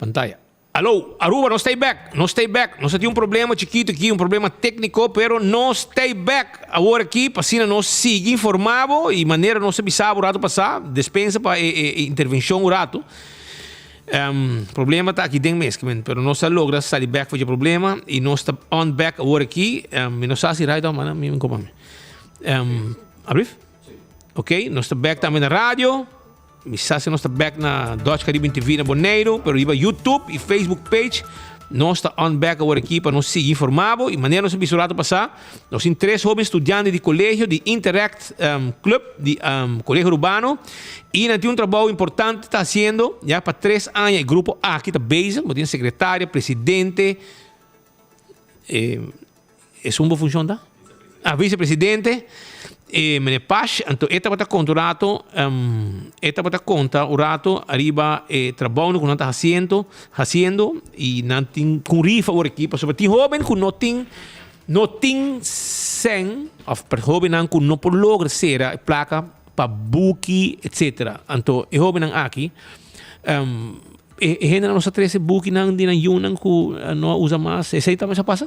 Pantaya. Alo, Aruba, nos ta back, nos ta back. Nos tin un problema chikito aki, un problema tecnico, pero nos ta back. Awor aki, pa asina nos sigui informa bo y manera nos a bisa bo rato pasa, despensa pa e, e intervencion un rato. Problema ta aki den mes, pero nos a logra sali back for e problema y nos ta on back awor aki. Mi no sa si right on, mana, mi mi mi. Abrief? Ok, nos ta back tambe na radio. Mi sa si nos ta back na Dutch Caribbean TV na Bonaire, pero riba YouTube y Facebook page nos ta on back awor aki pa nos sigui informa bo. Y manera nos a bisa un rato pasa, nos tin tres hoben studiante di colegio di Interact Club di Colegio Arubano y nan tin un trabou importante ta haciendo ya pa 3 aña. E grupo aki ta bezig, bo tin secretaria, presidente, esun bo funcion ta? Ah, vicepresidente, meneer Pash. Anto e tabata conta un rato, e tabata conta un rato ariba e trabou cu nan ta haciendo y nan tin cu rifa awor aki, pasobra tin hoben cu no tin cen of hobennan cu no por logra cera e placa pa buki, etc. Anto e hobennan aki, e hendenan nos a trece bukinan di nan yunan cu no a usa mas. Esey tambe sa pasa?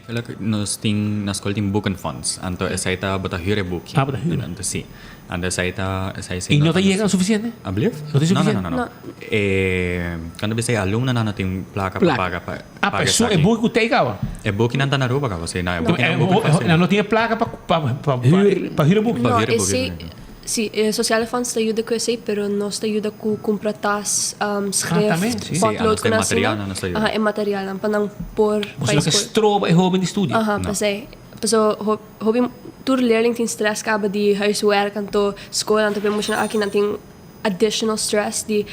Eigenlijk nos tin na school tin boekenfonds. Anto esey ta bo ta huur e boekje. Ah, bo ta huur. Anto si. Anto esey ta esey si. Y no ta yega suficiente? Alblieft? No ta suficiente? No. Cuando bisa e alumnonan no tin placa pa paga pa Ah, pa esun e boek cu ta caba? E boeknan ta na Aruba caba, si. No, e boeknan No, no tin e placa pa huur e boek. Pa No, huur e boek. Esey, si, e sociale fonds ta yuda cu esey, pero nos ta yuda cu cumpra tas, schrift, Tambe, si. Si, potlood anos cu e nan material asina. nan nos ta yuda. Aha, e materialnan pa nan por Bo lo ke stroba e hoben di studio. Aha, No. Pesey. Paso hopi tur leerling tin stress caba di huiswerk anto school, anto pe muchanan aki nan tin additional stress di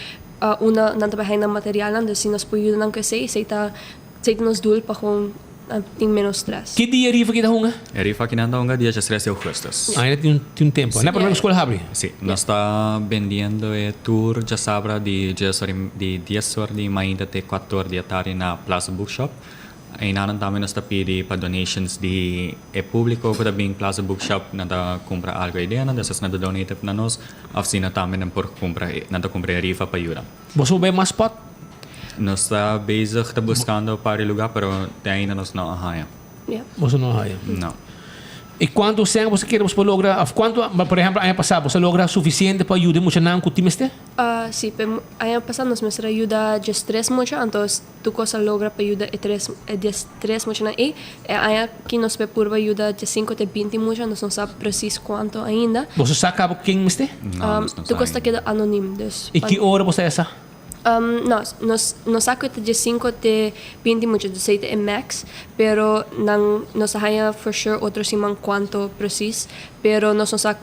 unda nan ta bay haya nan materialnan, dus si nos por yuda nan cu esey, esey ta nos doel, pa gewoon nan tin menos stress. Ki dia rifa ki ta hunga? E rifa aki nan ta hunga dia 13 di augustus. Ainda tin un tempo. Na prome school habri? Si, nos ta bendiendo e tur djasabra di 10 or di 10 or di mainta te 4 or di atardi na Plaza Bookshop. Einan tambe nos ta pidi pa donations di e publico cu ta bin Plaza Bookshop, nan ta cumpra algo idea nan, despues nan ta donate na nos, of si no tambe nan por cumpra, nan ta cumpra e rifa pa yuda. Bo bay mas spot? Nos ta bezig, ta buscando par di lugar, pero te ainda nos no a haya. Bo no a haya? No. Y cuanto cen bo kier bo logra? Of cuanto, por ehempel, aña pasa, bo a logra suficiente pa yuda muchanan cu tin mester? Si, pero aña pasa nos mester a yuda just tres mucha, anto tur cos a logra pa yuda e tres, e 13 muchanan ey. E aña aki nos pe purba yuda 5 te 20 mucha, nos no sa precies cuanto ainda. Bo sa caba ken mester? No, nos no Tur cos ta sa. Keda anoniem, dus. Y ki ora bo sa esa? No, nos nos sa cu ta 5 te 20 mucha, dus esey ta e max, pero nan nos a haya for sure otro siman cuanto precies, pero nos no sa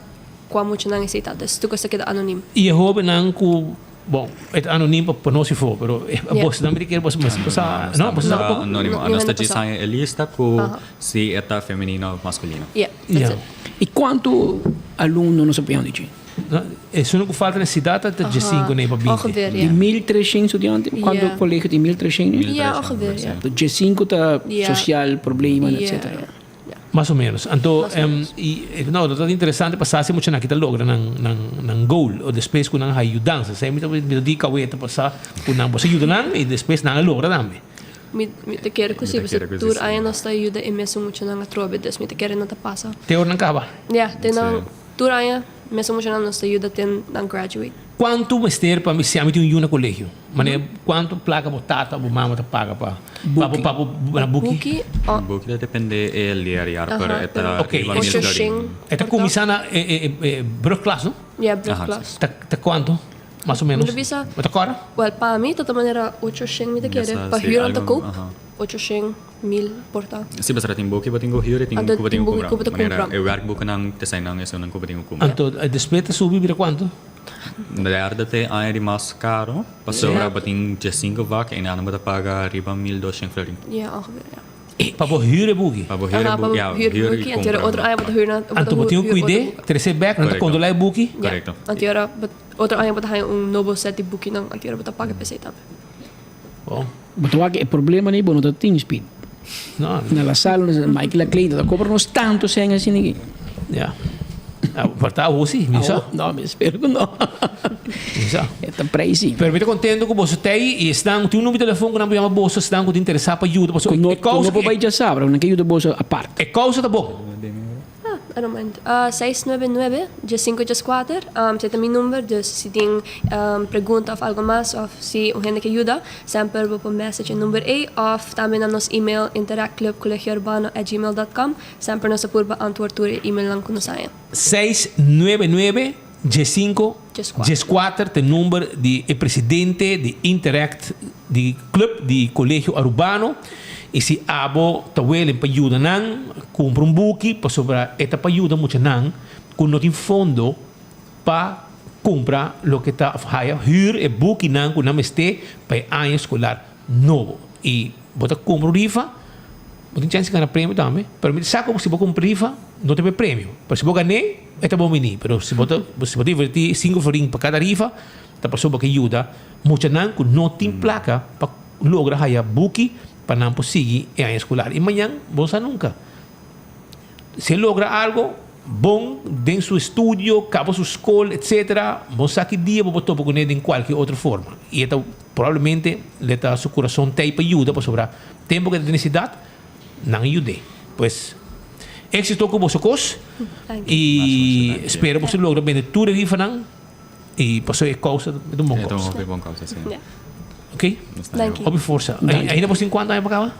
cua muchanan esey ta, dus tur cos ta keda anoniem. Y e hobennan cu, bon, e ta anoniem pa nos ifo, pero bo tambe kier bo sa, no, bo sa poco? Anonimo. No, Nos ta no djis haya e lista cu si e ta femenino of masculino. Yeah, that's it. Y cuanto alumno nos a pone di? No, esun cu falta na ciudad ta 5 ne pa 20. Ongeveer, Di ja. 1300 studiante, cuanto colegio tin 1300? Ja, ongeveer, ja. 5 ta social problema, etc. Mas o menos. Anto, Mas o menos. Y, no, dat ta interesante pa sa si muchanan aki ta logra nan goal o despues cu nan haya yudansa. Esey mi ta di caweta pa sa cu nan bo sa yuda nan y despues nan a logra tambe. Mi ta kere cu Mi si, ta kere cu tur si. aña nos ta yuda e mesun muchanan atrobe, dus mi ta kere nan ta pasa. Te ora nan caba. Ja, te nan tur aña mesun muchanan nos ta yuda te nan graduate. Cuanto mester pa mi si ami tin un yu na colegio? Mane cuanto placa bo tata o bo mama ta paga pa bo na buki? Buki, oh, Buki ta depende e leerjaar, pero e ta riba 1000 Ocho florin. shen. E ta cuminsa na e brugklas, no? Ja, brugklas. Ta cuanto? Mas o menos? Mi ta bisa- Bo ta corda? Wel, pa mi ta manera 800 mi ta kere. Ja, Pa si, huur te algo, koop. 800, 1000 por ta. Si, basta tin buki bo tin ku huur, tin Anto ku bo tin tin ku buki kumpra. ku bo ta Manera kumpra. e werkboekennan te zijn nan esunnan ku bo tin ku kumpra. Anto despues ta subi bira cuanto? Derde te aña di mas caro, pasobra bo tin 15 vak en nan bo ta paga riba 1200 florin. Ja, ongeveer, ja. Pa bo huur e buki. Pa bo huur e Aha, pa buki, ja, huur huur buki. y Anto kumpra. otro aña bo ta huur na, bo ta Anto bo tin ku huur otro cuide, buki. trece bek, nan ta Correcto. controla e buki. Ja. Correcto. Anto ora otro aña bo ta haya un nobo set di bukinan, anto ora bo ta paga p'esei tambe. Bon. Bo ta wak e problema ni bo no ta tin speed. No. Na La Salle, Michael Laclay, ta cobra nos tanto cen asina aki. Ja. Por ta awo si, mi sa. No, mi spero ku no. Mi sa. E ta pricey. Pero mi ta contento ku boso ta ei i esnan tin un numero di telefon ku nan por yama boso esnan ku ta interesa pa yuda pasobra Ku no, e ku kousa no por bai djasabra, nan ke yuda boso apart. E kousa ta bon. Ah, I don't mind. 699 1514, esei ta mi number, dus si tin pregunta of algo mas of si un hende ke yuda, semper bo por message e number ei of tambe na nos email interactclubcolegiourbano@gmail.com. Semper nos ta purba antwoord tur e emailnan ku nos haña. 699 15 14 ta e number di e presidente di Interact di Club di Colegio Arubano y si abo ta welen pa yuda nan cumpra un buki pasobra e ta pa yuda muchanan cu no tin fondo pa cumpra loke ta of haya huur e bukinan cu nan mester pa e aña escolar nobo y bo ta cumpra un rifa bo tin chance di gana premio tambe pero mi ta sa cu si bo cumpra rifa no ta bay premio pero si bo gane e ta bon bini pero si bo ta si bo ta inverti cinco florin pa cada rifa ta pasobra bo ke yuda muchanan ku no tin plaka pa logra haya buki pa nan por sigui e aña eskolar. I mañan bo no sa nunka. Si e logra algo bon den su estudio, kaba su skol etsetera, bo no sa ki dia bo por topa kuné den kualke otro forma. I e ta probablemente le ta su kurason tei pa yuda pasobra tempu ku e ta den nesesidat nan a yud'é. Pues éksito ku boso kos i spera boso logra bende tur e rifanan. Y paso e causa ta un bon causa. E ta un hopi bon causa, si. Yeah. Ok? Danki. Hopi forsa. Danki. Ainda bo tin cuanto aña pa caba?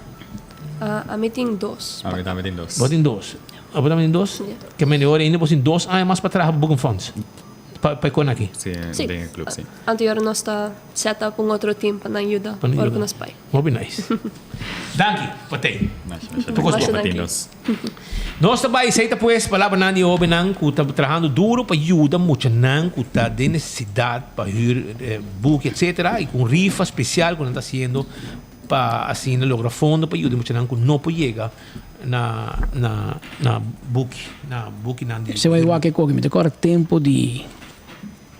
Ami tin dos. Ami tambe tin dos. Bo tin dos. Abo tambe tin dos? Yeah. Ke mende ora ainda bo tin dos aña mas pa traha pa Boekenfonds. Pa pa e con aki. Si, Si. den e club, si. Anto ora nos ta set up un otro team pa nan yuda Pa nan ora yuda. cu nos bai. Hopi nice. Danki pa tei. Masha, masha Tur cos danki bon. pa tin dos. Nos ta bai esei ta pues palabranan di hobennan ku ta trahando duro pa yuda muchanan ku ta den nesesidat pa hür buki etsetera i ku un rifa spesial ku nan ta hasiendo pa asina logra fondo pa yuda e muchanan ku no por yega na na na buki na bukinan di Se bai wak e koki mi ta kòrda tempu di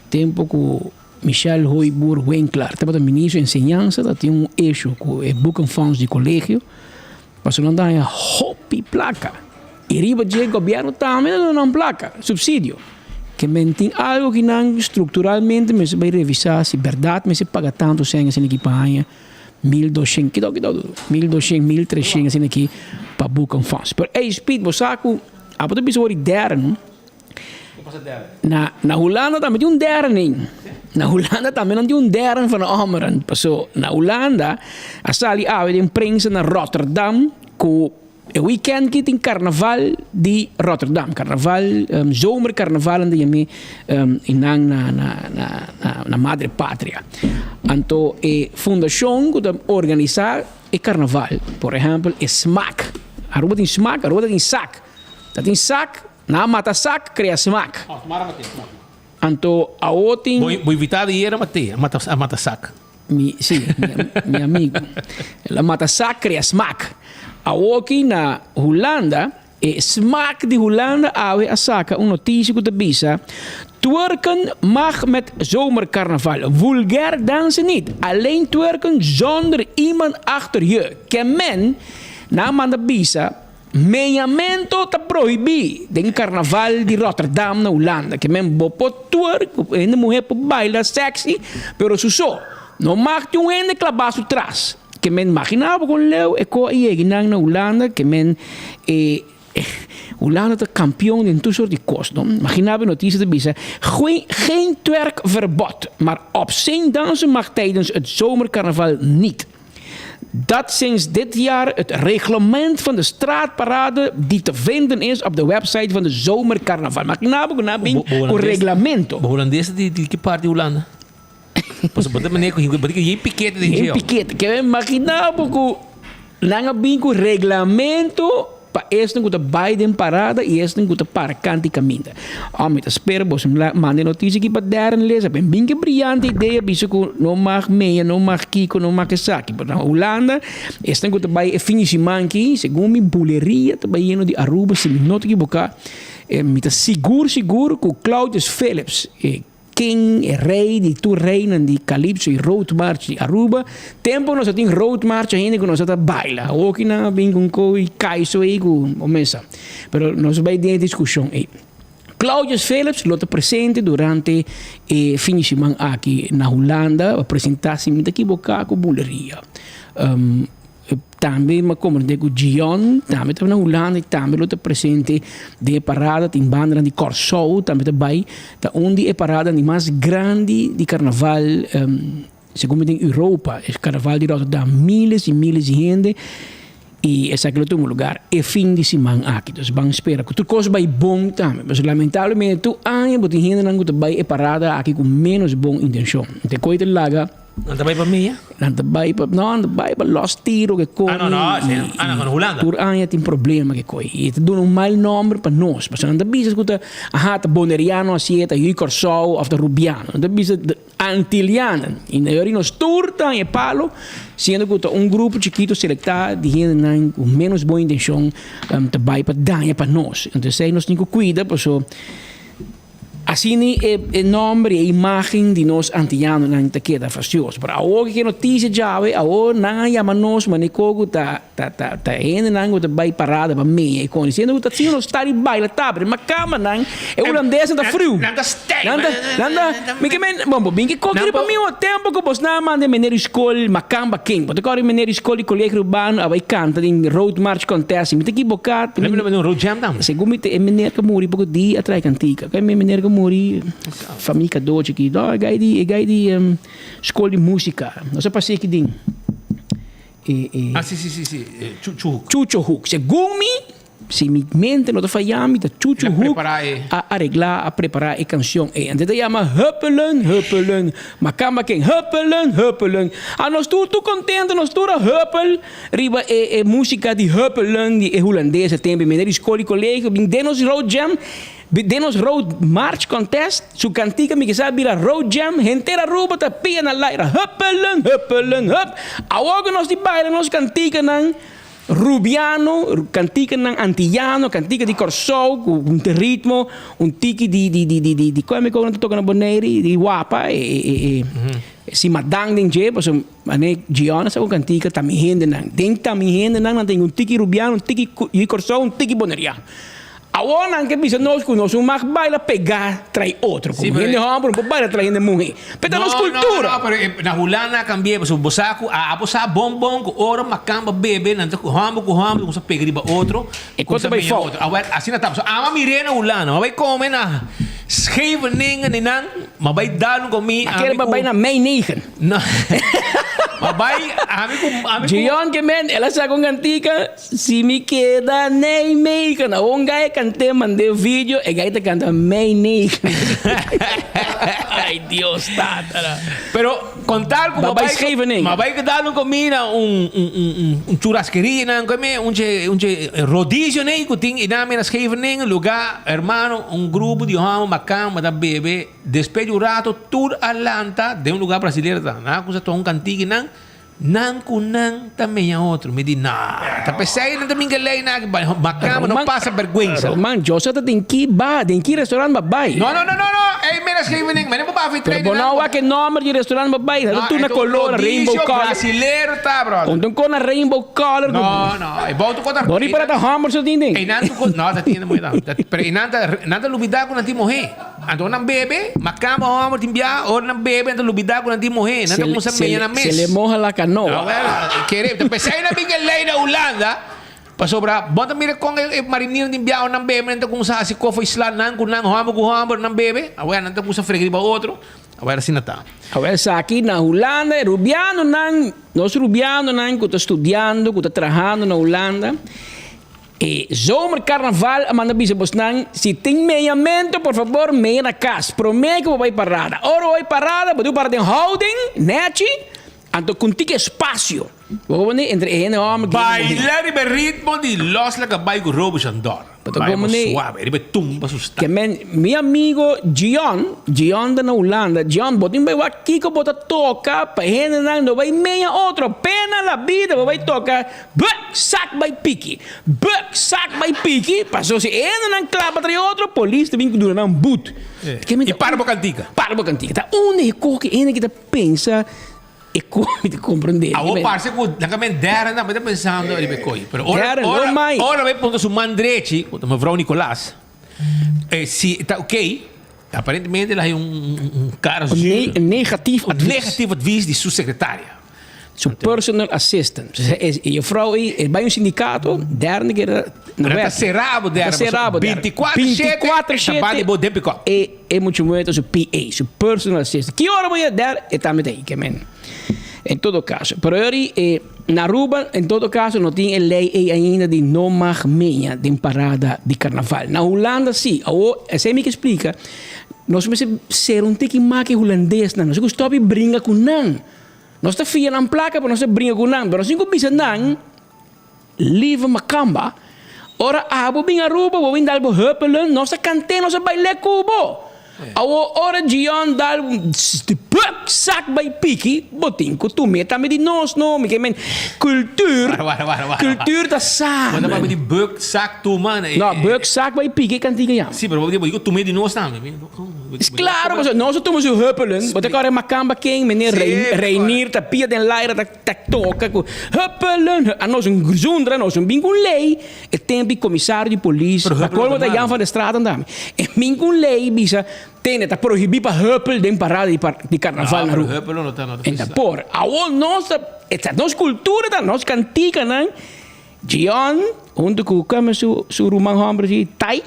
tempu ku Michel Hooyboer Winklaar tabata ministro di enseñansa ta tin un issue ku e boekenfonds di kolegio. Pasobra nan ta haña hopi plaka. I riba dje gobièrnu tambe ta duna nan plaka, supsidio. Ke men tin algu ki nan strukturalmente mester bai revisá si bèrdat mester paga tantu sèn asina aki pa haña 1200, kito kito 1200, 1300 asina aki pa boekenfonds. Pero ey Speed bo sa ku abo ta bisa wor di dèrden. Na na Hulanda tambe tin un derning. Na Hulanda tambe nan tin un dern van Ommeren. Paso na Hulanda a sali awe den prensa na Rotterdam ku e weekend ki tin karnaval di Rotterdam. Karnaval, zomerkarnaval nan ta yam'é i nan na na na na madre patria. Anto e fundashon ku ta organisá e karnaval, por ehèmpel e smak. Aruba tin smak, Aruba ta tin sak. Ta tin sak, nan a mata sak, krea smak. Anto awo tin. Bo invitado yera mat'é, a mata, a mata sak. Mi, si, mi, mi amigo. El a mata sak, krea smak. Awoki na Hulanda, e smak di Hulanda awe a saka un notisia ku ta bisa, Twerken mag met zomercarnaval. Vulgair dansen niet. Alleen twerken zonder iemand achter je. Ke men, nan a manda bisa, Meñamento ta prohibí den karnaval di Rotterdam na Hulanda. Ke men bo por twerk, hende muhé por baila sexy, pero su so. No mag tin un hende klabá su tras. Ke men maginá bo kon leu e ko a yegi nan na Hulanda, ke men e Hulanda ta kampion den tur sort di kos, no? Maginá bo e notisia ta bisa, Geen twerkverbod, maar obsceen dansen mag tijdens het zomercarnaval niet. Dat sinds dit jaar het reglement van de straatparade die te vinden is op de website van de zomercarnaval. Imaginá bo ku nan bin ku reglamento. Bo Hulandes di di ki parti di Hulanda? Pasobra bo ta manera ku bo tin pikete den dje. Yen pikete. Ke imaginá bo ku nan a bin ku reglamento Pa esnan ku ta bai den parada i esnan ku ta para kanta i kaminda. Ò, mi ta spera boso manda e notisia aki pa Darren lesa. Ben bin ke briante idea bisa ku no mag meya, no mag kiko, no mag esaki. Pero na Hulanda, esnan ku ta bai e fin di siman aki, segun mi buleria ta bai yendo di Aruba, si mi no ta ekiboká, mi ta sigur sigur ku Claudius Philips, e King, e rey di tur reynan di Calypso y Road March di Aruba. Tempo nos a tin Road March ainda cu nos a ta baila. Awoki nan a bin cu un co y caiso ey cu bo mesa. Pero nos a bay den e discusion ey. Claudius Philips lo ta presente durante e fin di siman aki na Hulanda pa presenta si mi ta ekiboká ku buleria. Tambe mi a komprende ku Gion tambe ta na Hulanda i tambe lo ta presente den e parada. Tin bandanan di Kòrsou tambe ta bai. Ta un di e paradanan di mas grandi di karnaval segun mi den Europa. E karnaval di Rotterdam miles i miles di hende i esaki lo tuma lugar e fin di siman aki. Dus ban spera ku tur kos bai bon tambe. Pasobra lamentablemente tur aña bo tin hendenan ku ta bai e parada aki ku ménos bon intenshon. Te koe ta laga. Nan ta bai pa mia? Nan ta bai pa, no, nan ta bai pa los tiro ke koi. Ah, no, no, sí. Ah, no, na Hulanda. Tur aña tin problema ke koi. I ta duna un mal nomber pa nos. Pasobra nan ta bisa ku ta, aha, ta Boneriano hasié, ta yu Kòrsou òf ta Rubiano. Nan ta bisa Antilianen. I na yori nos tur ta haña e palo, siendo ku ta un grupo chikitu selektá di hendenan ku ménos bon intenshon ta bai pa daña pa nos. Entonces esei nos tin ku kuida pasobra. Asina e nomber y e imagen di nos Antiyanonan ta keda fastioso. Pero awor ke noticia djawe, awor nan a yama nos maneko ku ta ta ta ta hendenan ku ta bai parada pa meña y koni. Siendo ku ta asina nos ta di baila tabra. Ma kamanan e hulandesnan ta friu. Nan ta stijf. Nan ta nan ta mi ke men bon bo bin ke koki riba mi un tempo ku bosnan a manda e meneer di skol makamba ken. Bo ta kòrda e meneer di skol di Colegio Urbano a bai kanta den road march contest. Si mi ta ekiboká. Nan a manda un road jam tambe. Segun mi ta e meneer ku muri poko dia a trae kantika. Kay mi meneer ku muri famia Cadochi ki no e gai di e gai di skol di musika nos a pas'é aki den e e Ah si si si si Chucho Hoek. Chucho Hoek segun mi si mi mente no ta faya mi ta Chucho Hoek a areglá a prepará e kanshon ei anto e ta yama Huppelen Huppelen Makamba ken Huppelen Huppelen a nos tur tur kontento nos tur a huppel riba e e musika di Huppelen di e hulandes e tempu meneer di skol di kolegio bin den nos road jam Den nos Road March Contest, su cantica mi kisa bira Road Jam, henter Aruba ta pia na laira, huppelen, huppelen, hup! Awor cu nos di baila nos canticanan Rubiano, canticanan Antillano, cantica di Corsou cu un ritmo, un tiki di di di di di con mi con nan ta toca na Bonaire, di wapa, e e e simadan den dje, pasobra mane Giona sa cu cantica ta mi hendenan, den ta mi hendenan nan tin un tiki Rubiano, un tiki di Corsou, un tiki Boneriano. Awor nan ke bisa nos ku nos no mag baila pegá trai otro, komo hende hòmber no por baila trai hende muhé. Pero ta nos kultura. No, no, pero na Hulanda a kambi'é pasobra bo sa ku a bo sa bon bon ku ora makamba bebe nan ta hòmber ku hòmber kuminsá pega riba otro, E kos ta bai fout. Awor asina ta pasobra amo a mir'é na Hulanda, mi a bai kome na Scheveningen di nan, mi a bai dal un komí. A kere pa bai na Meinegen. No. Mi a bai ami ku ami ku. Gion ke men el a saka un kantika. Si mi keda Nijmegen. Awor un guy a kant'é mand'é video, e guy ta kanta Mijnegen. Ay Dios tata. Pero con tal cu Ba bai Scheveningen. Ma bai dal un comida un un un un churrasqueria nan come un che un che rodizio nei cu tin y nan na Scheveningen lugar hermano un grupo di homber macan ta bebe despues di un rato tur a lanta den un lugar brasilero ta nan a cuminsa toca un cantica y nan Nan ku nan ta meña otro. Mi di, Nah, ta p'esei nan ta minga lei nan aki. Makamba no pasa bèrgwensa. Roman, José ta den ki ba, den ki restaurant ba bai? No, no, no, no, no. Ey, mira Scheveningen, mira bo bafi Pero bo no wak e nomber di restaurant ba bai. Ta tur na color, rainbow color. Brasilero ta, brother. Con un con na rainbow color. No, no, e bou tu kota. Bo ripara ta homber so tin den. Ey nan tu kota, no, ta tin moe dan. Pero ey nan ta, nan ta lubida ku nan tin mohe. Anto nan bebe, ma cama homber tin bia, ora nan bebe nan ta lubida cu nan tin muhe, nan ta cuminsa meña nan mes. Se le moja la canoa. Awel, kere, ta pesey nan bin e ley na Hulanda, pasobra bo ta mira con e marinero tin bia ora nan bebe nan ta cuminsa haci koffie sla nan cu nan, homber cu homber nan bebe, awel nan ta cuminsa frega riba otro, awel asina ta. Awel esaki na Hulanda e rubianonan, nos rubianonan cu ta studiando, cu ta trahando na Hulanda, E zomer carnaval a manda bisa bosnan si tin meñamento por favor meña na cas prome cu bo bay parada. Ora bo bay parada bo debe para den houding nechi anto cu un tiki espacio bo por pone entre e hende homber cu e hende muher. Baila riba e ritmo di Los Laga Bay cu Robo Shandor. Bo ta Baila como ne. suave riba e tumba su sta. Ke men mi amigo Gion, Gion ta na Hulanda, Gion bo tin bay wak kico bo ta toca pa e hendenan no bay meña otro pena la bida bo bay toca Buk sak bai piki, buk sak bai piki, paso si e hendenan klapa tra e otro, polis ta bin ku duna nan but. I para bo kantika. Para bo kantika. Ta unda e koki hende ki ta pensa e koki ta komprende. Awor parse ku nan ka men Darren tambe ta pensando riba e koki. Pero ora Darren, no mai. ora bai punta su man drechi, ku ta mevrouw Nicolaas. Si ta ok, aparentemente el a hay un cara zuur. Un negatief advies. Un negatief advies di su secretaria. Su personal assistant. E juffrouw ei e bai un sindicato, derde keer na Pero werk. ta sera bo derde. Ta sera bo derde. 24 shete, 24 ta bati bo den pick-up. E e mucho muher ta su PA, su personal assistant. Ki ora bo yega der, e ta mete ei, ke men. En todo caso. Pero yori e na Aruba en todo caso no tin e ley ei ainda di no mag meña den parada di carnaval. Na Hulanda si. Awo esei mi ke splica, nos mester ser un tiki mas ke hulandesnan. Nos tin ku stop di bringa ku nan. Nos ta fia nan placa pero nos ta bringa ku nan. Pero nos tin ku bisa nan, Lieve Makamba, ora abo bin Aruba bo bin dal bo huppelen, nos ta kant'é, nos ta bail'é ku bo. Awor ora Gion dal un buk sak bai piki, bo tin ku tum'é tambe di nos no, mi ke men kultuur, kultuur ta samen. Bo ta papia di buk sak tuma. No, buk sak bai piki e kantika yama. Si, pero bo tin ku tum'é di nos tambe. Claro, pasobra nos a tuma su huppelen, bo ta kòrda Makamba ken, meneer Reinier ta pia den laira ta ta toka ku huppelen, anos un zundra, anos un bin ku un lei, e tempu di komisario di polis, pa kolmo ta Jan van der Straten tambe, e bin ku un lei bisa tene ta prohibí pa huppel den parada di karnaval na Aruba. E ta por. Awor nos ta, e ta nos kultura ta, nos kantikanan. Gion, huntu ku kome su su ruman hòmber si Tai,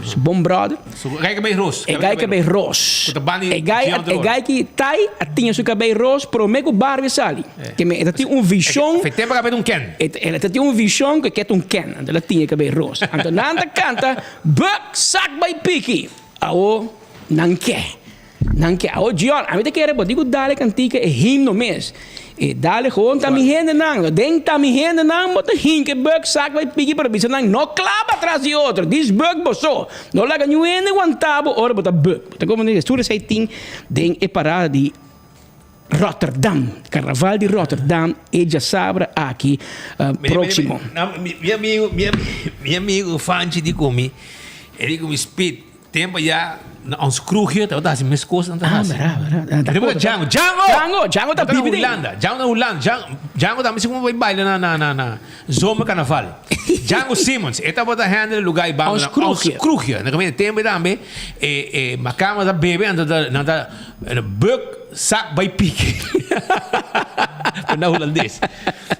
su bon bròder. Su gai kabei ros. E gai kabei ros. Ku ta banda di E gai Gion e gai ki Tai a tiña su kabei ros promé ku Barbie sali. Ke men e ta tin un vishon. Fe tempu kabei ta un Ken. E ta tin un vishon ku e ke ta un Ken. Anto el a tiña e kabei ros. Anto nan ta kanta, Buk sak bai piki! Awo nan ke. Nan ke awo Gion, ami ta kere bo di ku dale kantika e himno mes. E dale gewoon ta mi hendenan. Den ta mi hendenan bo ta hinka e buk sak bai piki pero bisa nan no klaba tras di otro. Dis buk bo so. No laga niun hende wanta bo ora bo ta buk. Bo ta komprende? Tur esei tin den e parada di Rotterdam. Karnaval di Rotterdam e djasabra aki proksimo. Mi amigo, mi amigo Fanchi di ku mi, e di ku mi Speed. Tempo ya na ons kroegje tabata hasi mes kos nan ta hasi. Ah, bera, bera. Riba ta Django. Django! Django! Django ta bibi den. Hulanda. Django na Hulanda. Django, Django tambe si como bai baila na, na, na, na zomercarnaval. Django Simmons. E tabata handle e lugar i banda Ons na kroegje. ons kroegje. Na kaminda tempo tambe e, e makamba ta bebe anto ta, nan ta buk sak bai piki. Na Hulandes.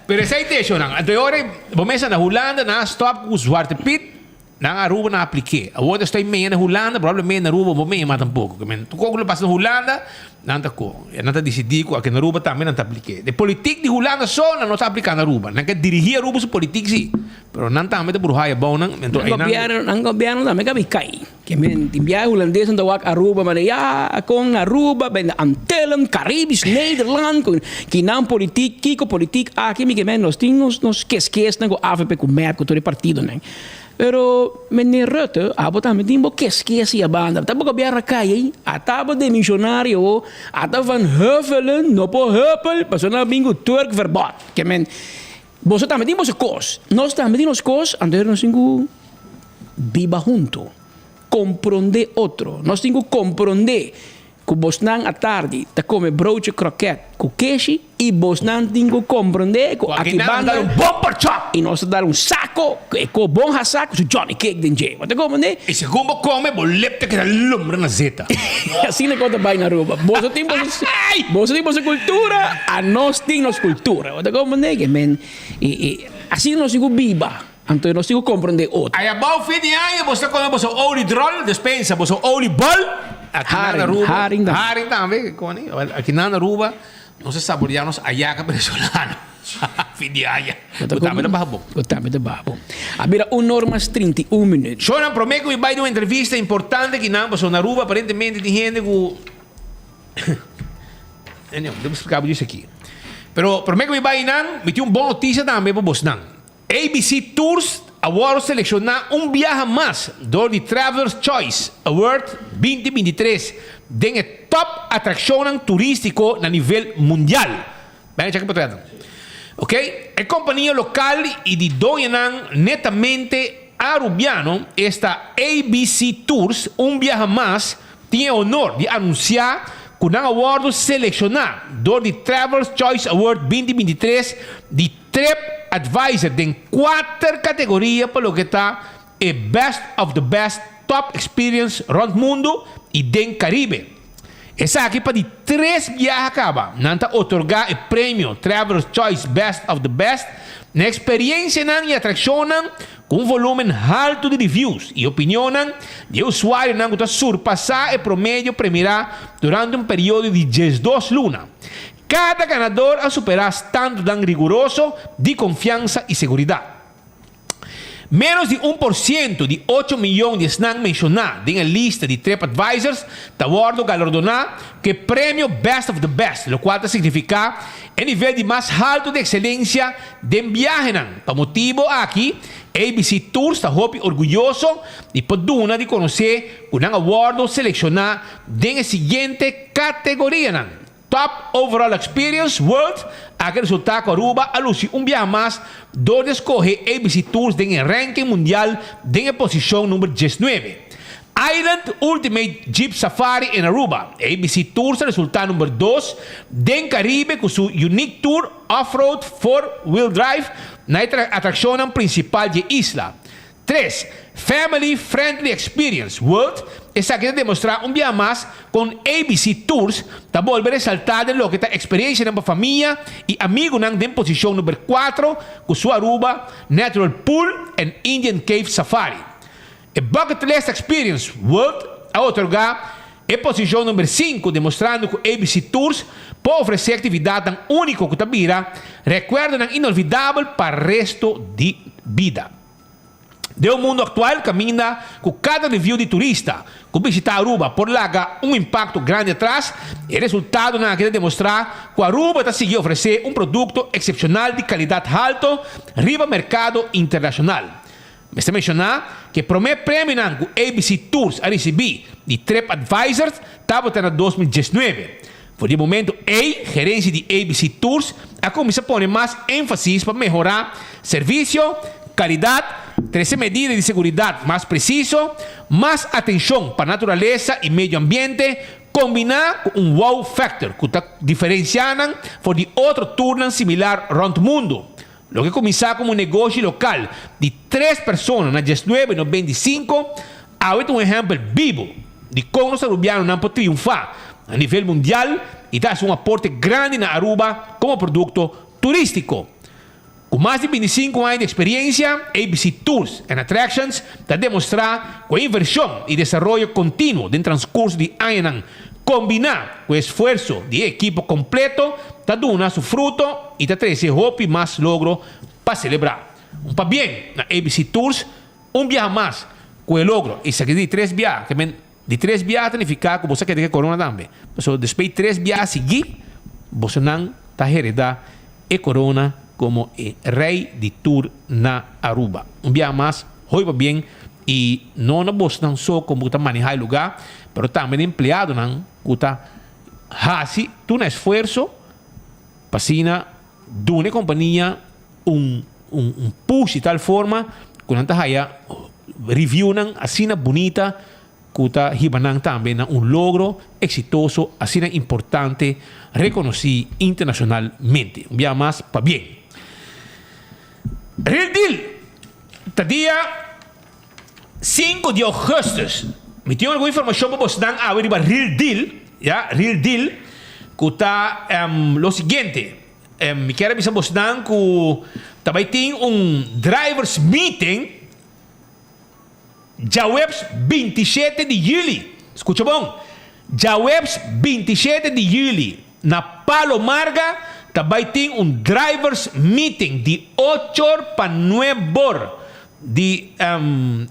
Pero esei te eshonan. Anto e ora bo mesa na Hulanda nan a stop ku Zwarte Piet. Nan Aruba nan aplik'é. Awor ta estoy meña na Hulanda, probablemente na Aruba bo meña mas tampoco. Ke men tur kos ku lo pasa na Hulanda, nan ta ko. E nan ta disidí ku aki na Aruba tambe nan ta aplik'é. De politiek di Hulanda so nan no ta apliká na Aruba. Nan ke dirigí Aruba su politiek sí, pero nan tambe ta bruha e abounan. Enton Nan einan. gobièrnu, nan gobièrnu tambe ka bin kai. Ke men tin biaha hulandesnan ta wak Aruba manda ya kon Aruba ben de Antillen, Caribisch Nederland ku kinan politiek, kiko politiek aki mi ke men nos tin nos nos keskesnan ku avp ku mep ku tur e partidonan. Pero meneer Rutte, abo tambe tin bo keskes y a banda. Ta bo gobierno a cay ey. Ata bo demissionario ho. Ata van Huffelen no por huppel pasobra nan a bin cu Turkverbod. Ke men, boso tambe tin boso cos. Nos tambe tin nos cos, anto nos tin cu biba hunto. Comprende otro. Nos tin cu comprende Ku bosnan atardi ta kome broodje kroket ku keshi i bosnan tin ku komprondé ku Ku aki akinan nos banda ta dar un bon porchòp. i nos ta dar un sako ku e ko bon hasá ku su Johnny cake den dje. Bo ta komprondé? I segun bo kome, bo lep ta keda lumbra na zeta. Asina ku ta bai na Aruba. Boso tin boso boso tin boso kultura, anos tin nos kultura. Bo ta komprondé? Ke men i i asina nos tin ku biba. Anto nos tin ku komprondé otro. Ai abou fin di aña boso ta kome boso oliedrol, despensa, boso oliebol. Aki nan Haring, Aruba, haring tambe. Haring tambe, koni. Wel, aki nan Aruba nos ta saboreá nos ayaka venezolano fin di aña. Ku tambe ta baha bon. Ku tambe ta baha bon. A bira un or mas 31 minuut. Shownan promé ku mi bai den un entrevista importante aki nan, pasobra na Aruba aparentemente tin hende ku Anyway, mi ta splika bo djis aki. Pero promé ku mi bai nan, mi tin un bon notisia tambe pa bosnan. ABC Tours a wòrdu selekshoná un biaha mas dor di Travelers Choice Award 2023 den e tòp atrakshonnan turístiko na nivel mundial. Bèn chèk e potretnan. Ok, e kompania lokal i di doñonan netamente arubiano, esta ABC Tours, un biaha mas tin e honor di anunsiá ku nan a wòrdu selekshoná dor di Travelers Choice Award 2023 di Trip Advisor den kuater kategoria pa loke ta e Best of the Best. top experience rond mundo y den Caribe. Esaki pa di tres biaha caba nan ta otorga e premio Traveler's Choice Best of the Best na experiencianan y atraccionnan cu un volumen halto di reviews y opinionnan di e usuarionan cu ta surpasa e promedio premira durante un periodo di 12 luna. Cada ganador a supera standardnan riguroso di confiansa y seguridad. Ménos di 1% di 8 miyon di esnan menshoná den e lista di TripAdvisors ta wòrdu galardoná ku e premio Best of the Best, lokual ta signifiká e nivel di mas haltu di ekselensia den biahenan. Pa motibu aki, ABC Tours ta hopi orguyoso di por duna di konosé ku nan a wòrdu selekshoná den e siguiente kategorianan: Top Overall Experience World, aki resultá ku Aruba a lusi un biaha mas dor di skohe ABC Tours den e ranking mundial den e posishon number 19. Island Ultimate Jeep Safari in Aruba, ABC Tours a resultá number 2 den Caribe ku su unique tour off-road four-wheel drive na e atrakshonnan prinsipal di e isla. 3. Family Friendly Experience World, esaki ta demostrá un biaha mas ku ABC Tours ta bolbe resaltá den loke ta eksperensianan pa famia i amigunan den posishon number 4 ku su Aruba Natural Pool and Indian Cave Safari. E Bucket List Experience World a otorgá e posishon number 5, demostrando ku ABC Tours por ofresé aktividatnan úniko ku ta bira rekuerdonan inolvidabel pa resto di bida. Den un mundu aktual kaminda ku kada review di turista ku bishitá Aruba por laga un impakto grandi atras, e resultadonan aki ta demostrá ku Aruba ta sigui ofresé un produkto eksepshonal di kalidat halto riba merkado internashonal. Mester menshoná ku e promé premionan ku ABC Tours a risibí di TripAdvisor tabata na 2019. For di e momento ei, gerensia di ABC Tours a kuminsá pone mas énfasis pa mehorá servisio, kalidat, trese medida di seguridat mas presiso, mas atenshon pa naturalesa i medio ambiente, kombiná ku un wow factor ku ta diferensiá nan for di otro tournan similar rònt mundu. Loke kuminsá komo un negoshi lokal di tres persona na 1995, awe ta un ehèmpel bibu di kon nos arubianonan por triunfá na nivel mundial i ta hasi un aporte grandi na Aruba komo produkto turístiko. Ku mas di 25 aña di eksperiensia, ABC Tours and Attractions ta demostrá ku e invershon i desaroyo kontinuo den transkurso di añanan kombiná ku e esfuerso di e ekipo kompleto ta duna su fruto i ta trese hopi mas logro pa selebrá. Un pabien na ABC Tours un biaha mas ku e logro. Esaki di tres biaha, ke men di tres biaha ta nifiká ku boso a keda ku e korona tambe. Pasobra despues di tres biaha sigui, bosonan ta heredá e korona komo e rei di tur na Aruba. Un biaha mas, hopi pabien i no na bosnan so komo ku ta manehá e lugá, pero tambe na empleadonan ku ta hasi tur nan esfuerso pa asina duna e kompania un un push di tal forma ku nan ta haya reviewnan asina bunita ku ta hiba nan tambe na un logro eksitoso asina importante rekonosí internashonalmente. Un biaha mas, pabien. Real Deal ta dia 5 di ougùstùs. Mi tin algun informashon pa bosnan awe riba Real Deal, ya, Real Deal, ku ta lo siguiente. Mi kier a bisa bosnan ku ta bai tin un drivers meeting djaweps 27 di yüli. Skucha bon, djaweps 27 di yüli na Palo Marga ta bai tin un drivers meeting di 8 or pa 9 or di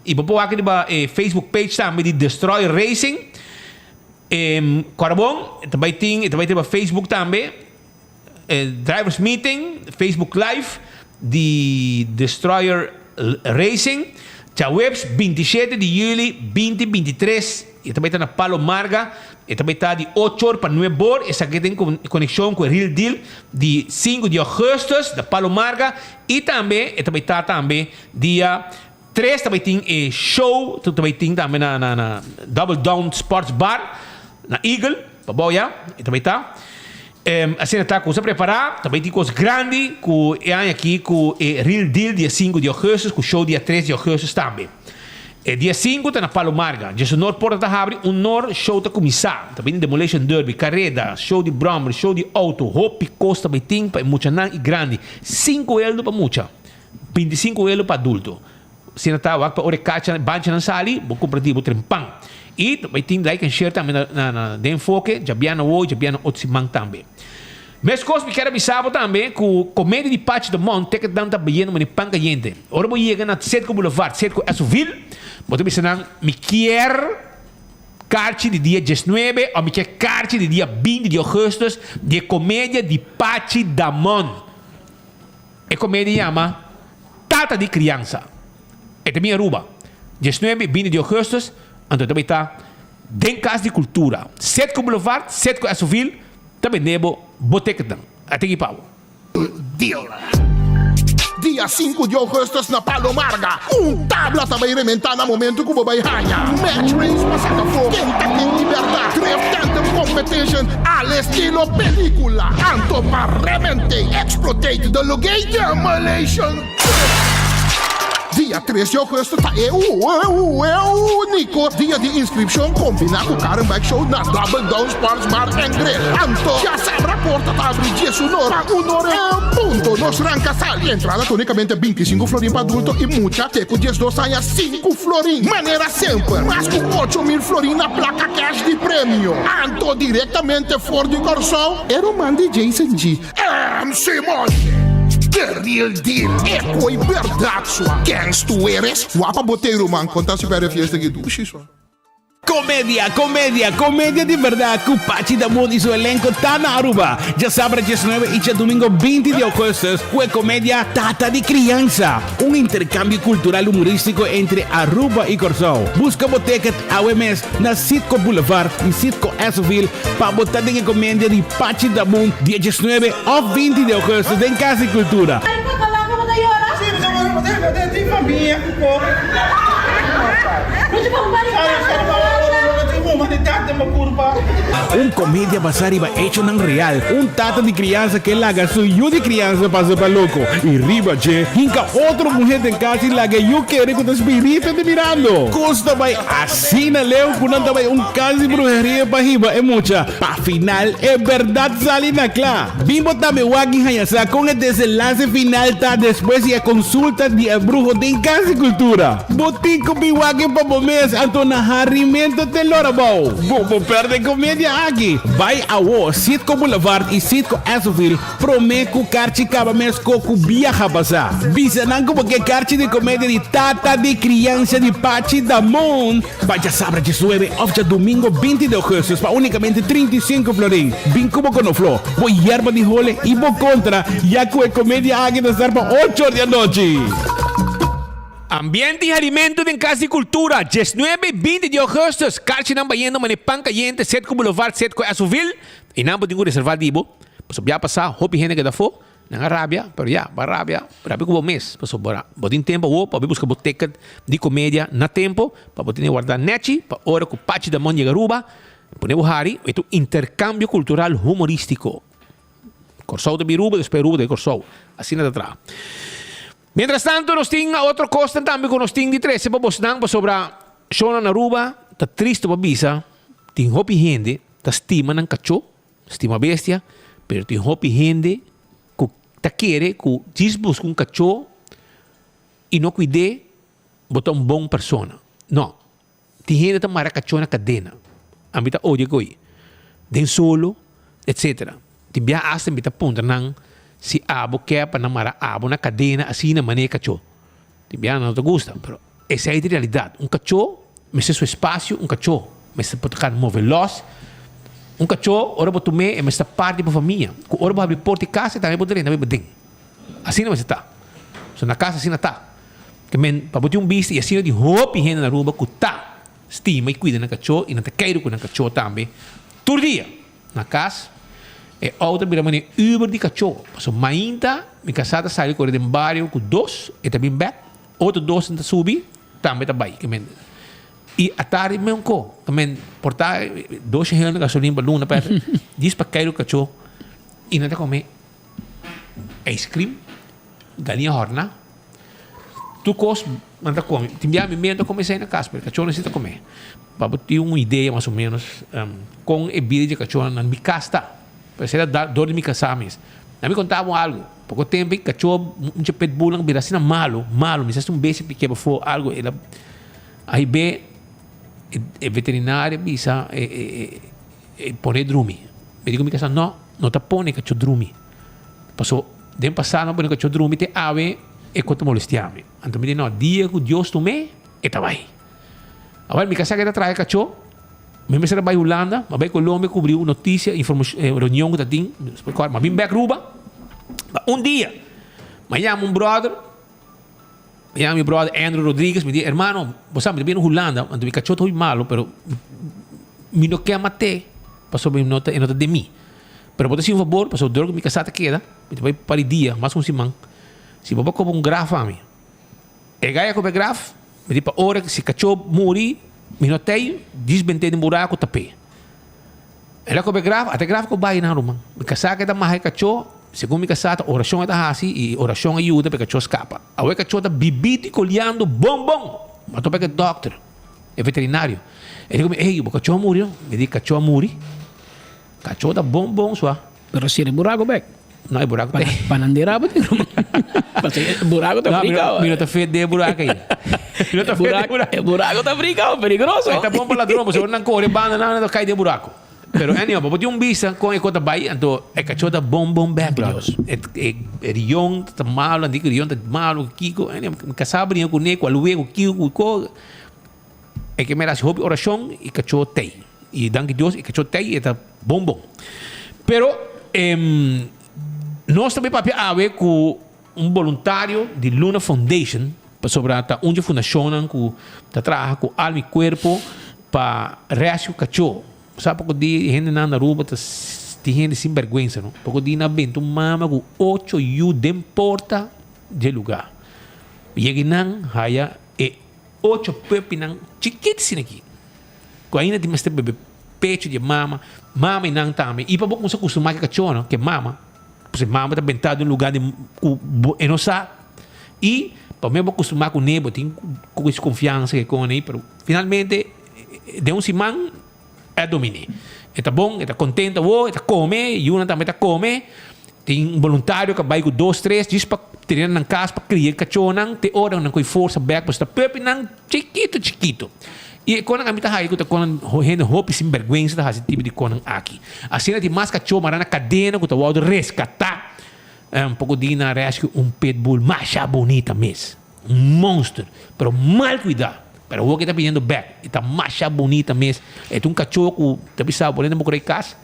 i bo por wak riba e Facebook page tambe di Destroyer Racing. Kòrda bon, ta bai tin, ta bai tin riba Facebook tambe. Drivers Meeting, Facebook Live di Destroyer Racing, djaweps 27 di juli 2023, e ta bai ta na Palo Marga, e ta bai ta di 8 or pa 9 or, esaki ta den konekshon ku e Real Deal di 5 di augustus na Palo Marga, i tambe e ta bai ta tambe dia 3 ta bai tin e show, ta bai tin tambe na na Double Down Sports Bar na Eagle, pabou ya, e ta bai ta. Asina ta ku sa prepará, ta bai tin kos grandi ku e aña aki ku e Real Deal dia 5 di augustus ku show dia 3 di augustus tambe. E dia sinku ta na Palo Marga. Djesunor porta ta habri, un nor show ta kuminsá. Ta bini Demolition Derby, kareda, show di brommer, show di outo, hopi kos ta bai tin pa e muchanan i grandi. Sinku eldo pa mucha, bintisinku eldo pa adulto. Asina ta wak pa ora e kacha banchanan sali, bo kumpra di bo trempan. I ta bai tin like and share tambe na na den enfoke, djabiana wou, djabiana otro siman tambe. Meskos mi kier a bisa bo tambe ku komedia di Pachi de Mont ticketnan ta bayendo manera pan kayente. Ora bo yega na Cetco Boulevard, Cetco Esoville, bo ta bisa nan mi kier karchi di dia diesnuebe of mi kier karchi di dia binti di augustus di e komedia di Pachi Damon. E komedia yama Tata di Kriansa. E ta bin Aruba diesnuebe i binti di augustus, anto e ta bai ta den Kas di Kultura, Cetco Boulevard, Cetco Esoville. Ta bende bo bo ticketnan. A tiki pa bo. Deal. Dia sinku di augustus na Palo Marga, un tabla ta bai rementá na momentu ku bo bai haña Match Race pa saka afó ken ta ken di bèrdat, Drift Tandem Competition al estilo pelíkula, anto pa rementé, explotate, de lug'é Demolition Derby. Dia tres di augustus ta e úniko dia di inskripshon kombiná ku Car and Bike Show na Double Down Sports Bar and Grill. Anto, djasabra porta ta abri dies unor pa unor en punto. Nos ranka sali. Entrada ta únikamente bintisinku florin pa adulto i mucha te ku diesdos aña sinku florin. Manera semper, mas ku 8000 florin na plaka cash di premio. Anto direktamente for di Kòrsou, e ruman di Jason G. MC Monte, the real deal, e koe berdad sua. Kens tu eres? Wapa bo te ruman, konta si perde fiesta ki dushi sua. Comedia, comedia, comedia di berdad cu Pachi Damon y su elenco ta na Aruba djasabra diesnuebe y djadumingo binti di augustus cu e comedia Tata di Crianza, un intercambio cultural humoristico entre Aruba y Corsou. Busca bo ticket awe mes na Citgo Boulevard y Citgo Essoville pa bo ta den e comedia di Pachi Dabun dia diesnuebe òf binti di augustus den Cas di Cultura. Un comedia basá riba echonan real. Un tata di criansa ke laga su yu di criansa pasa pa loco y riba dje hinca otro muher den cas y laga e yu kere cu ta spirito ta mirando. Cos ta bay asina leu cu nan ta bay un cas di bruheria pa hiba e mucha. Pa final e berdad sali na cla. Bin bo tambe wak y haña sa con e desenlace final ta despues di e consulta di e bruho den Cas di Cultura. Bo tin cu bin wak e pa bo mes, anto na harimento te lora bou. Bo por perde e comedia aki. Bay awo Citgo Boulevard y Citgo Essoville prome cu karchi caba mes co cu biaha pasa. Bisa nan cu bo ke karchi di comedia di Tata di Crianza di Pachi Damon. Pa djasabra diesnuebe òf djadumingo binti di augustus pa únikamente 35 florin. Bin ku bo konofló, bo yerba di hole i bo kontra, ya ku e komedia aki ta star pa ocho or di anochi. Ambiente i harimentu den Kas di Kultura, diesnuebe i binti di augustus. Karchinan bayendo manera pan kayente, Setco Boulevard, Setco Essoville. Einan bo tin ku reservá di bo, pasobra bia pasá hopi hende keda afó. Nan a rabia, pero ya, bo a rabia, rabia ku bo mes, pasobra bo tin tempu awor pa bo buska bo ticket di komedia na tempu, pa bo tene warda nechi, pa ora ku Pachi Damon yega Aruba, pone bo hari, e ta un interkambio kultural humoristiko. Kòrsou ta bin Aruba, despues Aruba ta bin Kòrsou. Asina ta traha. Mientras tanto nos tin otro kosnan tambe ku nos tin di trese pa bosnan, pasobra shownan na Aruba ta tristu pa bisa, tin hopi hende ta stima nan kachó, Stima bestia, pero tin hopi hende ku ta kere ku djis buska un kachó i no kuid'é, bo ta un bon persona. No, tin hende ta mara kachó na kadena. Ami ta odia ku ei. Den solo, etsetera. Tin bia asta mi ta puntra nan si abo ke pa nan mara abo na kadena asina manera e kachó. Tin bia nan no ta gusta, pero esei ta realidat. Un kachó mester su espasio, un kachó mester por ta move lòs. Un kachó ora bo tum'é e mester ta parti di bo famia. Ku ora bo habri porta di kas e tambe por drenta bai paden. Asina mester ta. So na kas asina ta. Ke men pa bo tin un bista i asina tin hopi hende na Aruba ku ta stima i kuida nan kachó i nan ta keiru ku nan kachó tambe tur dia. Na kas, e outo a bira manera Uber di kachó. Pasobra mainta mi kasá ta sali kore den bario ku dos, e ta bin bèk, otro dos ta subi, tambe ta bai. I atardi meun ko. Por ta dos hende na gasolin pa luna pèrdè, djis pa keiru kachó i nan ta kome ijskrim, galiña hòrná, tur kos. Nan ta come. Tin bia mi mes no ta come esei na cas, pero e cachornan si ta come. Pa bo tin un idea mas o menos con e bida di e cachornan na mi cas ta. Pero esei ta dor di mi casá mes. Na mi conta bo algo, poco tempo e cachor, un dje pitbullnan bira asina malo, malo, mi sa si un bestia pikia bafo algo, el a ahib'é, e veterinario a bisa e pone drumi. Mi di cu mi casá, no, no ta pone cachor drumi. Paso den pasado no a pone cachor drumi te awe e cu ta molestia mi. Anto mi di no, dia cu Dios tum'é, e ta bai. Awor mi casa ke ta traha e cachó, mi mester a bai Hulanda, mi a bai Colombia cubri un noticia, informacion, reunion cu ta tin, mi a bin bek Aruba, pa un dia, mi a yama un brother, mi a yama mi brother Andrew Rodriguez, mi di, hermano, bo sa mi ta bini Hulanda, anto mi cachó ta hopi malo, pero mi no ke mat'é, pasobra e no ta den mi. Pero bo ta haci un fabor, pasobra dor cu mi casa ta keda, mi ta bai un par di dia, mas cu un siman, si bo por koba un graf pa mi. E gaya koba e graf, mi di pa ora si kachó muri, mi no tei, djis bent'é den buraku tap'é. El a koba e graf, ata e graf ku bai nan ruman. Mi kasá ke ta maha e kachó, segun mi kasá ta orashon e ta hasi i orashon a yuda pa e kachó skapa. Awe e kachó ta bibito i koliando bon bon. Mi a topa ku e dòkter, e veterinario. E di ku mi, ey, bo kachó a muri no? Mi di, kachó a muri? Kachó ta bon bon sua. Pero sera e buraku bek. No, e buraku ta. Pa nan dera bo tin ruman. Pasobra e buraku ta frika. No, mi no ta fe den e buraku ei. Mi no ta fe den e buraku. E buraku ta frika, peligroso. E ta bon pa ladron, pasobra ora nan kore banda nan nan ta kai den e buraku. Pero anyhow, bo por tin un bista kon e kos ta bai, anto e kachó ta bon bon bek, brother. E e rion ta malo, nan di ku rion ta malo, kiko, anyhow, mi kasá bringa kuné, ku alué, ku kiko, ku ko. E ke mester hasi hopi orashon i kachó tei. I danki Dios e kachó tei i e ta bon bon. Pero nos ta bay papia awe ku un boluntario di Luna Foundation pasobra ta un dje fundashonnan ku ta traha ku alma i kuerpo pa rescue kachó. Sa poko di hendenan na Aruba ta tin hende sin bèrgwensa no. Poko di nan a benta un mama ku ocho yu den porta dje lugá. Yega nan haya e Ocho puppynan chikit asina aki ku ainda tin mester bebe pecho di e mama, mama i nan tambe. I pa bo kumsa kustumá ku e kachónan, ku e mama, pasobra e mama ta bentá den un lugá di ku bo e no sa. I pa me bo kustumá kuné bo tin ku es konfiansa ku e kone, pero finalmente den un siman e a dominé. E ta bon, e ta kontento awor, e ta kome, yunan tambe ta kome. Tin un boluntario ku a bai ku dos, tres djis pa tene nan kas pa kria e kachónan te ora nan kohe forsa bèk pasobra ta puppynan chikitu chikitu. I e konan ami ta haya ku ta konan hende hopi sin bèrgwensa ta hasi tipo di konan aki. Asina tin mas kachó mará na kadena ku ta wòrdu reskatá. Poko di nan rescue un pitbull masha bunita mes. Un monster, pero mal kuidá. Pero awor ke ta biniendo bèk e ta masha bunita mes. E ta un kachó ku ta bisa bo bo kore kas.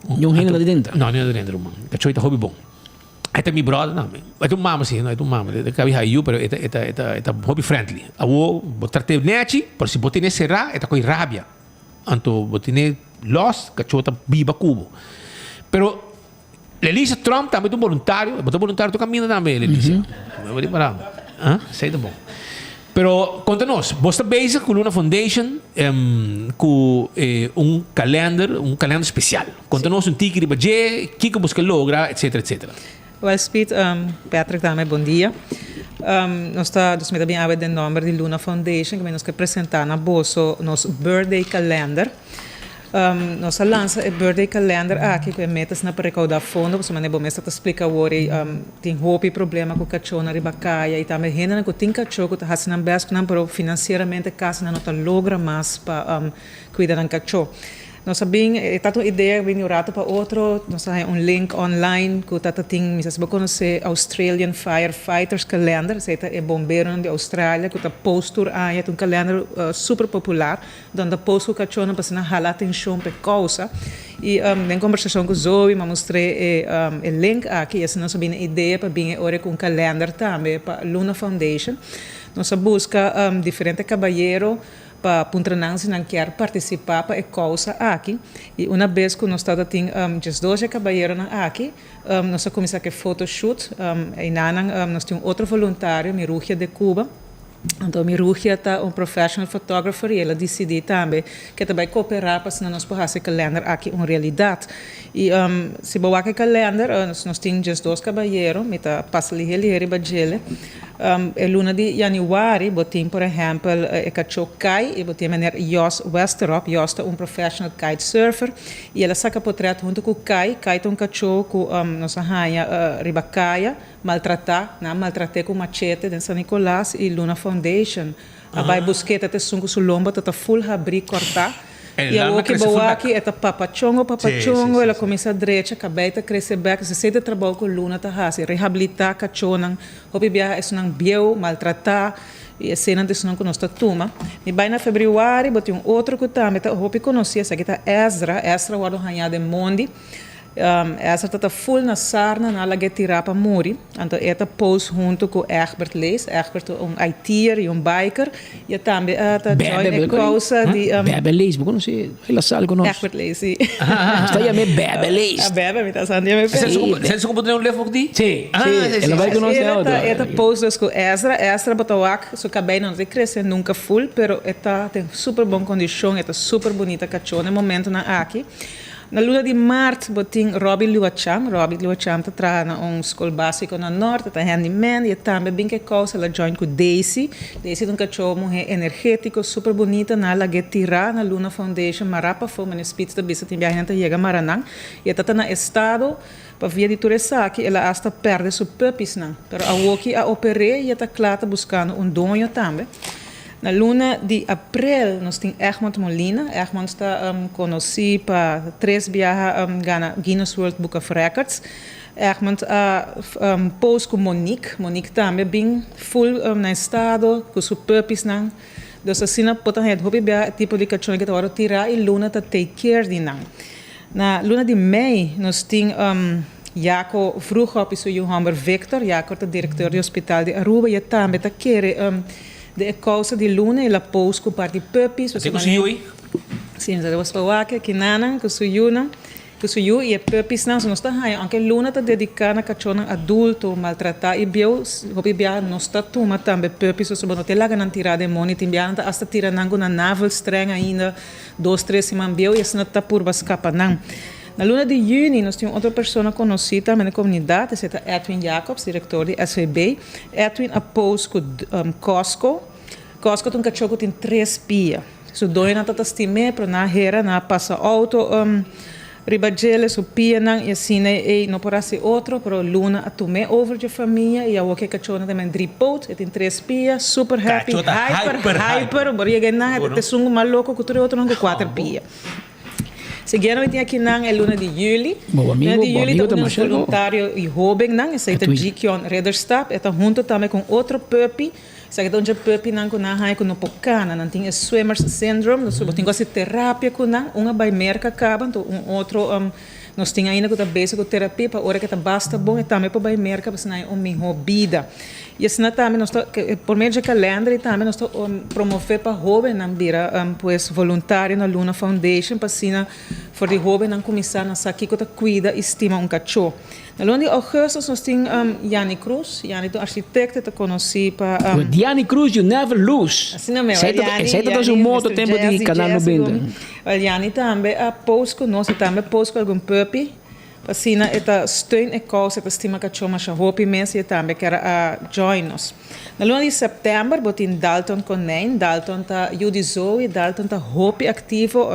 Niun hende ta dentro? No, niun hende ta dentro, man. Kachó ta hopi bon. E ta mi brother tambe. E ta un mama si, no, e ta un mama. E ta kabi hayu, pero e ta, e ta, e ta, e ta hopi friendly. Awor, bo trat'é nechi, pero si bo tene será, e ta kohe rabia. Anto bo tene lòs, kachó ta biba ku bo. Pero Lelisa Trump tambe ta un boluntario. Bo ta boluntario tur kaminda tambe, Lelisa. Bo di para. Ah, esei ta bon. Pero konta nos, bo sta bezig ku Luna Foundation ku un kalender, un kalender spesial. Konta nos un tiki riba dje, kiko bo ke logra, etsetera, etsetera. Well Speed, Patrick tambe bon dia. Nos ta, nos mi ta bin awe den nomber di Luna Foundation, ku nos ke presenta na boso nos birthday kalender. Nos a lansa e birthday calendar aki ku e meta asina pa rekouda fondo pasobra manera bo mes ta splika awor ei tin hopi problema ku kachónan riba kaya i tambe hendenan ku tin kachó ku ta hasi nan bes ku nan pero finansieramente kasi nan no ta logra mas pa kuida nan kachó. Nos a bin e ta un idea ku bin di un rato pa otro nos a haña un link online ku ta ta tin mi sa si bo konosé Australian Fire Fighters Calendar esei ta e bomberonan di Australia ku ta post tur aña ta un calendar super popular. Don ta post ku kachónan pa asina hala atenshon pa e kousa. I den kombersashon ku Zoe mi a mustr'é e link aki i asina nos a bini e idea pa bin e ora ku un kalènder tambe pa Luna Foundation. Nos a buska diferente kabayero pa puntra nan si nan kier partisipá pa e kousa aki. I una bes ku nos tabata tin diesdos e kabayeronan aki, nos a kuminsá ku e photoshoot. Einanan nos tin un otro voluntario, Mirugia de Cuba. Anto Mirugia ta un professional photographer y el a dicidi tambe ke ta bay coopera pa asina nos por haci e kalender aki un realidad. Y si bo wak e kalender, nos tin diesdos cabayero, mi ta pasa lihe lihe riba djele. E luna di yanüari bo tin por ehèmpel e kachó Kai i bo tin meneer Jos Westerop. Jos ta un professional kite surfer i el a saka potrèt huntu ku Kai. Kai ta un kachó ku nos a haña riba kaya maltratá. Nan a maltrat'é ku machete den San Nicolas i Luna Foundation a bai busk'é. Ta esun ku su lomba ta ta ful habrí kòrtá. I awor ki bo wak e ta papachongo papachongo, el a kuminsá drecha, kabei ta krese bèk. Esei ta e trabou ku Luna ta hasi, rehabilitá kachónan. Hopi biaha esunnan bieu, maltratá, i eseinan ta esunnan ku nos ta tuma. Mi bai na febrüari, bo tin un otro ku tambe ta hopi konosí, esaki ta Ezra. Ezra wòrdu hañá den mondi. Ezra ta ta ful na sarna, nan a lag'é tirá pa muri. Anto e ta post huntu ku Egbert Lees. Egbert ta un IT'er i un biker. I e tambe ta join e kousa di. Bebe Lees, bo konosé? El a sal ku nos. Egbert Lees, si. Nos ta yam'é Bebe Lees. A Bebe, mi ta sa yam'é Bebe. Esei su ku bo tene un lef ok di? Si, si. El a bai ku nos den auto. E ta post dus ku Ezra. Ezra bo ta wak su kabei no ta krese nunka ful, pero e ta den super bon kondishon, e ta super bunita kachó na e momentunan aki. Na luna di mart bo tin Robbie Luachan. Robbie Luachan ta traha na un skol básiko na Nort, e ta handyman i e tambe bin ku e kousa el a join ku Daisy. Daisy ta un kachó muhé energétiko, super bunita. Nan a lag'é tirá na Luna Foundation, mará pafó, manera Spitz ta bisa tin biaha hende ta yega mara nan. I e ta ta na estado pa via di tur esaki el a asta pèrdè su puppiesnan. Pero awoki a oper'é i e ta kla ta buskando un doño tambe. Na luna di aprel nos tin Egmond Molina. Egmond ta konosí pa tres biaha gana Guinness World Book of Records. Egmond a post ku Monique. Monique tambe bin full na estado ku su puppiesnan. Dus asina por ta haña hopi biaha e tipo di kachon ke ta wòrdu tirá i Luna ta take care di nan. Na luna di mei nos tin Jaco Vroegop i su yu hòmber Victor. Jaco ta direktor di hospital di Aruba i e tambe ta kere den e kousa di luna. El a post ku un par di puppies. Así ku su yu ei? Sí, nos a wak wak aki nanan ku su yunan, ku su yu i e puppiesnan. So nos ta haña, aunke luna ta dediká na kachónan adulto maltratá i bieu, hopi biaha nos ta tuma tambe puppies pasobra no ta laga nan tirá den moni. Tin biaha nan ta asta tira nan ku nan navelstreng ainda. Dos tres siman bieu i asina ta purba skapa nan. Na luna di yüni nos tin un otro persona konosí tambe na e komunidat, esei ta Edwin Jacobs, direktor di SVB. Edwin a post ku Cosco. Cosco ta un kachó ku tin tres pia. Su doñonan ta ta stim'é, pero nan a hera, nan a pasa outo riba djele su pianan i asina ei no por hasi otro, pero Luna a tum'é over dje famia i awor ku e kachónan ta men dri poot, e tin tres pia, super happy, Kachó ta hyper, hyper, hyper, hyper. bo yega einan e ta Bueno. te esun mas loko ku tur e otronan ku kuater pia. Siguiendo mi tin akinan e luna di yüli. Bo Luna amigo, di bo yüli ta amigo ta un di nos masha go. voluntario i hóbennan, esei ta Edwin. Gikion Ridderstap, e ta hunto tambe ku un otro puppy. Esaki ta un dje puppynan ku nan haña ku no por kana. Nan tin e swimmers syndrome, dus bo tin ku hasi terapia ku nan. Un a bai Merka kaba, anto un otro nos tin ainda ku ta bezig ku terapia pa ora ku e ta basta bon e tambe por bai Merka pa asina haña un mihó bida. I asina tambe nos ta por medio dje kalender i tambe nos ta promové pa hóbennan bira pues voluntario na Luna Foundation pa asina for di hóbennan kuminsá na sa kiko ta kuida i stima un kachó. Na luna di augustus nos tin Janny Cruz. Janny ta un architecto, e ta conoci pa. With Janny Cruz you never lose. Asina meo, Esey ta Janny, esey ta su Janny, moto Mister tempo di Jazzy, Canal Jazzy Nobenta. Gumi. Wel Janny tambe a post cu nos, e tambe a post cu algun puppy. Pa asina e ta steun e causa, e ta stima cacho masha hopi mes y e tambe kier a join nos. Na luna di september bo tin Dalton Konijn. Dalton ta yu di Zoe. Dalton ta hopi activo,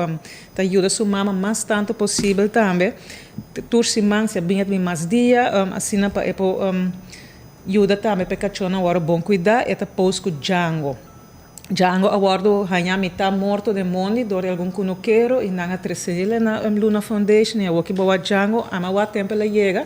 ta yuda su mama mas tanto posibel tambe. Tur siman si a bin a bin mas dia, asina pa e por yuda tambe pa e kachónan wòrdu bon kuidá. E ta post ku Django. Django a wòrdu hañá mitá morto den mondi dor di algun kunukero i nan a trese el na Luna Foundation i awor ki bo wak Django, ama wak tempu el a yega.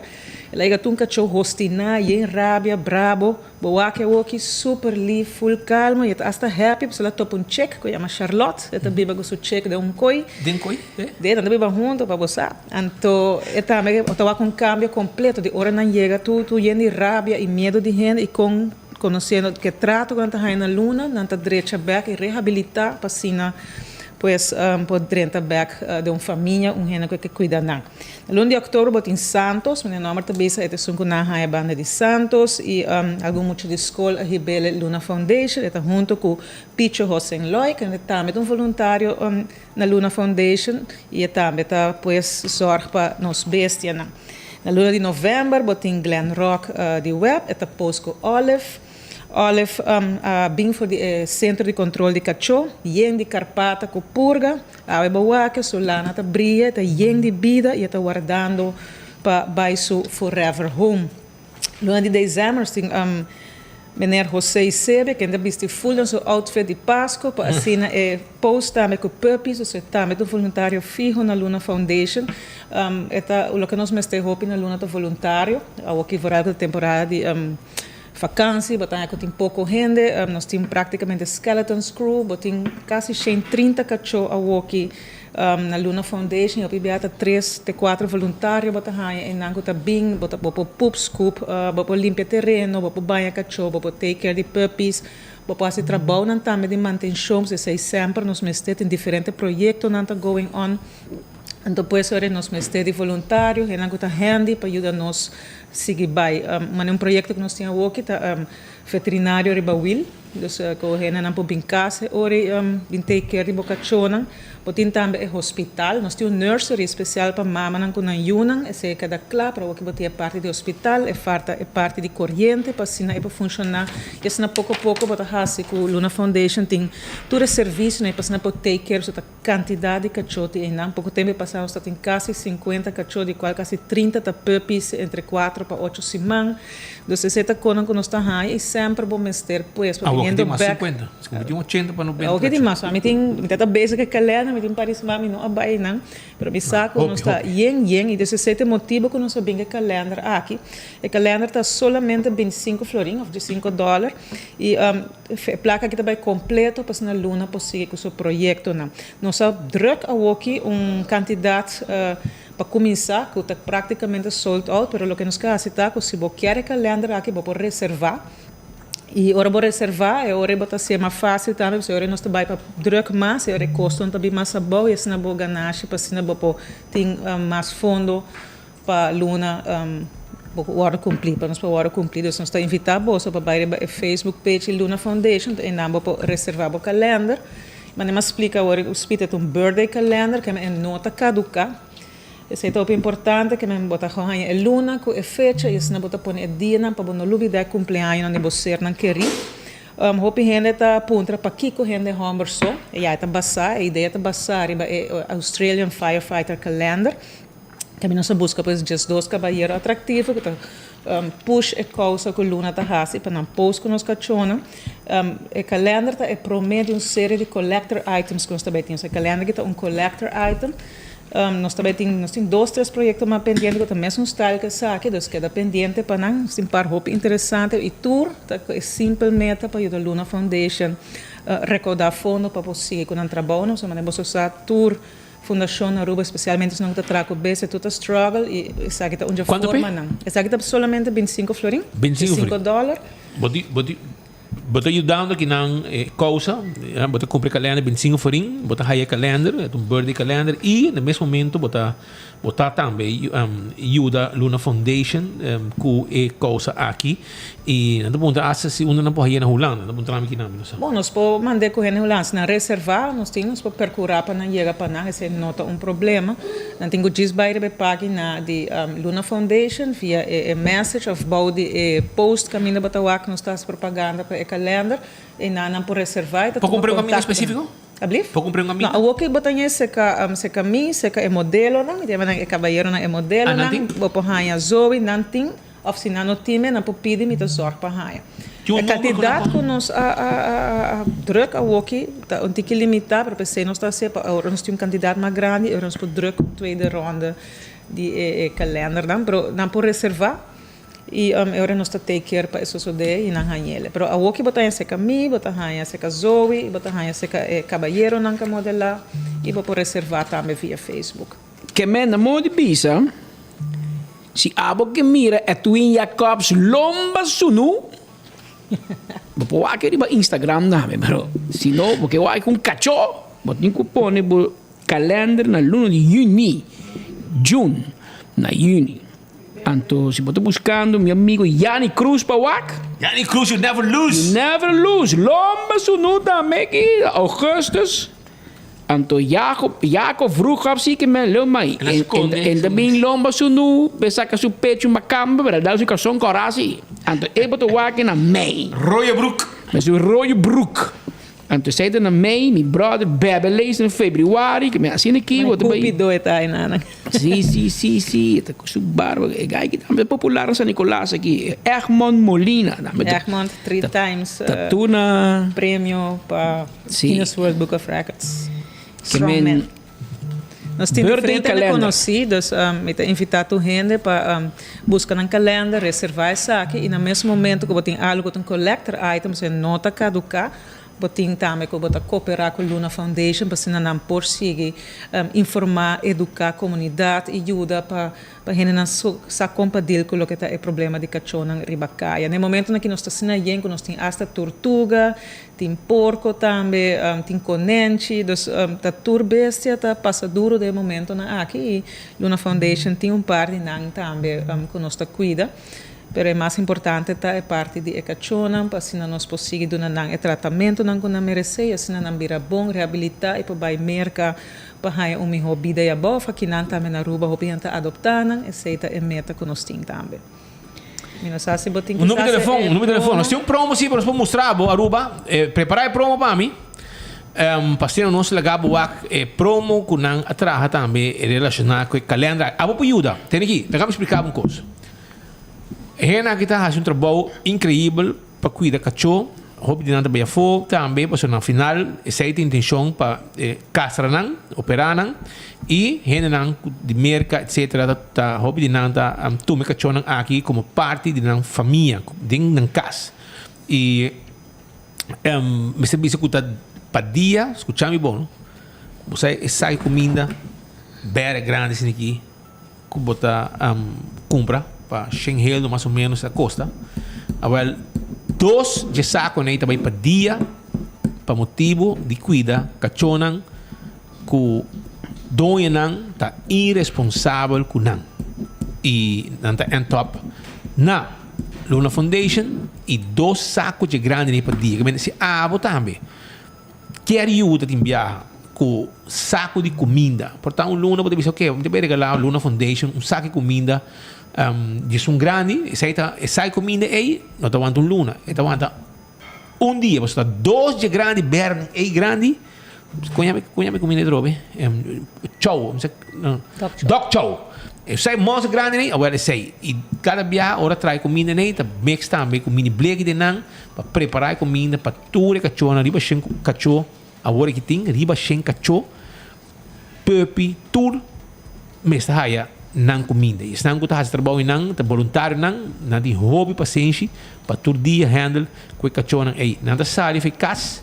El a yega tur un kachó hostiná, yen rabia, brabo. Bo wak awoki super lief, full calmo y e ta hasta happy pasobra el a topa un chick cu yama Charlotte. E ta biba cu su chick den un kooi. Den kooi? E? Den, nan ta biba hunto pa bo sa. Anto e tambe ta wak un cambio completo di ora nan yega tur tur yen di rabia y miedo di hende y con conociendo ke trato cu nan ta haya na luna nan ta drecha bek y rehabilita pa asina pues por drenta bek den un famia un hende cu ke cuida nan. Na luna di òktober bo tin Santos, meneer Nommer ta bisa e ta esun ku nan haña banda di Santos i algun mucha di skol a hib'el e Luna Foundation. E ta hunto ku Picho Hosenloy, kende tambe ta un voluntario na Luna Foundation i e tambe ta pues zòrg pa nos bestianan. Na luna di novèmber bo tin Glenn Rock di web, e ta post ku Olive. Olive a bin for di e sentro di kontrol di kachó, yen di karpata ku purga. Awe bo wak, su lana ta bria, e ta yen di bida i e ta wardando pa bai su forever home. Luna di dezèmber nos tin meneer José Isebe ken ta bisti ful den su outfit di Pasco pa asina e post tambe ku puppies, dus e tambe ta un voluntario fiho na Luna Foundation. E ta loke nos mester hopi na Luna ta voluntario, awoki vooral ku ta temporada di Vakansi, bo ta haña ku tin poko hende. Nos tin praktikamente skeletons crew. Bo tin kasi 130 kachó awoki na Luna Foundation. Hopi bia ta tres te kuater voluntario bo ta haña einan ku ta bin. Bo ta bo por poop scoop, bo por limpia tereno, bo por baña kachó, bo por take care di puppies, bo por hasi trabounan tambe di mantenshon. Esei semper nos mester tin diferente proyektonan ta going on. Anto pues ora nos mester di voluntario, hendenan ku ta handy pa yuda nos sigui bai. Mane un proyekto ku nos tin awoki ta veterinario riba wiel. Dus ku hendenan por bin kas e ora i bin take care di bo kachónan. Bo tin tambe e hospital. Nos tin un nursery spesial pa mamanan ku nan yunan. Esei a keda kla, pero awoki bo tin e parti di hospital, e falta e parti di koriente pa asina e por funshoná. I asina poko poko bo ta hasi ku Luna Foundation tin tur e servisionan pa asina por take care. So ta. Kantidat di kachó tin einan. Poko tempu e pasá nos ta tin kasi 50 kachó, di kual kasi 30 ta puppies entre 4 pa 8 siman. Dus esei ta konan ku nos ta haña i semper bo mester pues pa Awor biniendo tin mas bek. 50. Si mi tin 80 pa 90 Awor tin kachó. mas. Mi tin, mi ta ta bezig ku e kalènder, mi tin un par di siman mi no a bai einan, pero mi sa ku Hopi, nos ta hopi. yen yen i dus esei ta e motibu ku nos a bin ku e kalènder aki. E kalènder ta solamente 25 florin òf 15 dòler i E plaka aki ta bai kompleto pa asina Luna por sigui ku su proyektonan. Nos a drùk awoki un kantidat pa kuminsá ku ta praktikamente sold out, pero loke nos ke hasi ta ku si bo kier e kalènder aki bo por reservá i ora bo reservá e ora ei bo ta hasié mas fásil tambe pasobra e ora ei nos ta bai pa drùk mas e ora e kostonan ta bin mas abou i asina bo ganashi pa asina bo por tin mas fondo Pa luna bo wòrdu kumplí, pa nos por wòrdu kumplí. Dus nos ta invitá boso pa bai riba e Facebook page di Luna Foundation, ta einan bo por reservá bo kalènder. Mane mi a splika awor ku spita ta un birthday kalènder, ke e no ta kaduká. Esei ta hopi importante, ke men bo ta gou haña e luna ku e fecha i asina bo ta pone e dianan pa bo no lubidá e kumpleañonan di bo sernan kerí. Hopi hende ta puntra pakiko hende hòmber so. Ya e ta basá, e idea ta basá riba e Australian Firefighter Calendar. Tambe nos a buska pues 12 kabayero atraktivo ku ta push e kousa ku Luna ta hasi pa nan post ku nos kachónan. E kalènder ta e promé di un serie di collector items ku nos ta bai tin. So e kalènder aki ta un collector item. Nos ta bai tin, nos tin dos tres proyekto mas pendiente ku ta mesun style ku esaki, dus keda pendiente pa nan. Nos tin par hopi interesante i tur ta ku e simpel meta pa yuda Luna Foundation rekoudá fondo pa por sigui ku nan trabounan. So manera boso sa tur Fundashon na Aruba, especialmente esnan ku ta traha ku bestia, tur ta struggle i esaki ta un dje Kuantu p'e? formanan. Esaki ta solamente 25 florin, 25 25 florin. dòler. Bo di, bo di, bo ta yudando kinan e kousa, ya, bo ta kumpra e kalender 25 florin, bo ta haya e kalender, e ta un birthday kalender i na mes momento bo ta bo ta tambe yuda Luna Foundation ku e kousa aki. I nan ta puntra asta si unda nan por haye na Hulanda. Nan ta puntra mi kinan, mi no sa. Bon, nos por mand'é ku hende Hulanda. Si nan reservá, nos tin, nos por perkurá pa nan yega pa nan. Esei no ta un problema. Nan tin ku djis bai riba e página di Luna Foundation via e message òf bou di e post kaminda bo ta wak nos ta hasi propaganda pa e kalènder. Einan nan por reservá i ta Por tuma kumpra un kaminda kontakto. spesífiko? Ablief? Por kumpra un No, kaminda? awor ku bo ta ñe seka seka mi, seka e modelonan, mi ta yama nan e kabayeronan e Ah, nan modelonan, tin? bo por haña Zoe, nan tin. Of si nan no tin me, nan por pidi mi ta zorg pa haña. Tin E un number ku nan kantidat por. ku nos a a a druk awoki ta un tiki limitá, pero p'esei nos ta hasié pa ora nos tin un kantidat mas grandi, ora nos por druk un tweede ronde di e e kalendernan. Pero nan por reservá i e ora nos ta take care pa e sosodé i nan hañ'el. Pero awoki bo ta haña serka mi, bo ta haña serka Zoe, bo ta haña serka e kabayeronan ku a modelá i bo por reservá tambe via Facebook. Ke men na modo di bisa, Si abo ke mira Edwin Jacobs lomba sunu, bo por wak riba Instagram tambe, pero si no bo ke wak ku un kachó, bo tin ku pone bo kalender na luna di yüni, June, na yüni. Anto si bo ta buskando mi amigo Yanni Cruz pa wak, Yanni Cruz you never lose! You never lose! Lomba sunu tambe ki augustus. Anto Jacob, Jacob vroeg op si ke men leu mai. El a skonde. En ta bin lomba su nu, be saka su pechu makamba, pero el dal su karson kòrá si. Anto e bo ta wak na mei. Rooie broek. Met su rooie broek. Anto esei ta na mei, mi brother bebe lees na februari, ke men asina aki bo ta bai. Cupido e ta ainana. Si, si, si, si, e ta ku su barba. E gai ki tambe popular na San Nicolas aki, Egmond Molina. Egmond, three times. Ta tur na. Premio pa. Sí. Guinness World Book of Records. Ke men Strongman. Nos tin birthday diferente kalender. konosí, dus um, mi ta invitá tur hende pa um, buska nan kalender, reservá esaki i na mes momento ku bo tin algu ku ta un collector item, osea no ta kaduká, bo tin tambe ku bo ta kooperá ku Luna Foundation pa asina nan por sigui um, informá, eduká komunidat i yuda pa Pa hendenan sa kon pa deal ku loke ta e problema di kachónan riba kaya. Na e momentunan ki nos ta asina yen ku nos tin asta turtuga, tin porko tambe, tin konenchi, dus ta tur bestia ta pasa duru den e momentunan aki i Luna Foundation tin un par di nan tambe ku nos ta kuida. Pero e mas importante ta e parti di e kachónan pa asina nos por sigui duna nan e tratamentunan ku nan meresé i asina nan bira bon, rehabilitá i por bai Merka Pa haña un mihó bida i abòf, akinan tambe na Aruba hopi hende ta adoptá nan, esei ta e meta ku nos tin tambe. Mi no sa si bo tin Un numero kisas di telefòn, e un numero di telefòn. promo. Nos tin un promo si, pero nos por mustra bo Aruba. Prepará e promo pa mi. Pa asina nos laga bo wak e promo ku nan a traha tambe relashoná ku e kalender. Abo por yuda. Tene aki, laga mi splika bo un kos. E hende aki ta hasi un trabou inkreibel. Pa kuida kachó, hopi di nan ta bai afó tambe, pasobra na final esei ta intenshon pa e kastra nan, operá nan, i hendenan ku di Merka etsetera ta ta hopi di nan ta tuma e kachónan aki komo parti di nan famia den nan kas. I mester bisa ku ta pa dia, skucha mi bon, bo sa e saki kuminda bèrdè grandi asina aki. Ku bo ta kumpra pa shen heldo mas o menos ta kosta. Awel dos dje sakonan ei ta bai pa dia pa motibu di kuida kachónan ku doñonan ta iresponsabel ku nan i nan ta end up na Luna Foundation i dos sako dje grandi ei pa dia. Si abo tambe. Kier yuda tin biaha ku saku di kuminda. Por ta un luna bo ta bisa oke mi ta bai regalá Luna Foundation un sak di kuminda di esun grandi. Esei ta e sak di kuminda ei no ta wanta un luna, e ta wanta un dia pasobra ta dos dje grandi bèrnan ei grandi. Kon yama kon yama e kuminda atrobe? Chow dog chow. E sai mos grandi nei awel esei i kada biaha ora trae kuminda nei ta mix tambe ku mini bleki den nan pa prepara e kuminda pa Tur e kachónan riba shen kachó awor aki tin riba shen kachó puppy tur mester haya nan kuminda i esnan ku ta hasi trabou einan ta boluntarionan nan tin hopi pasenshi pa tur dia handle ku e kachónan ei nan ta sali for e kas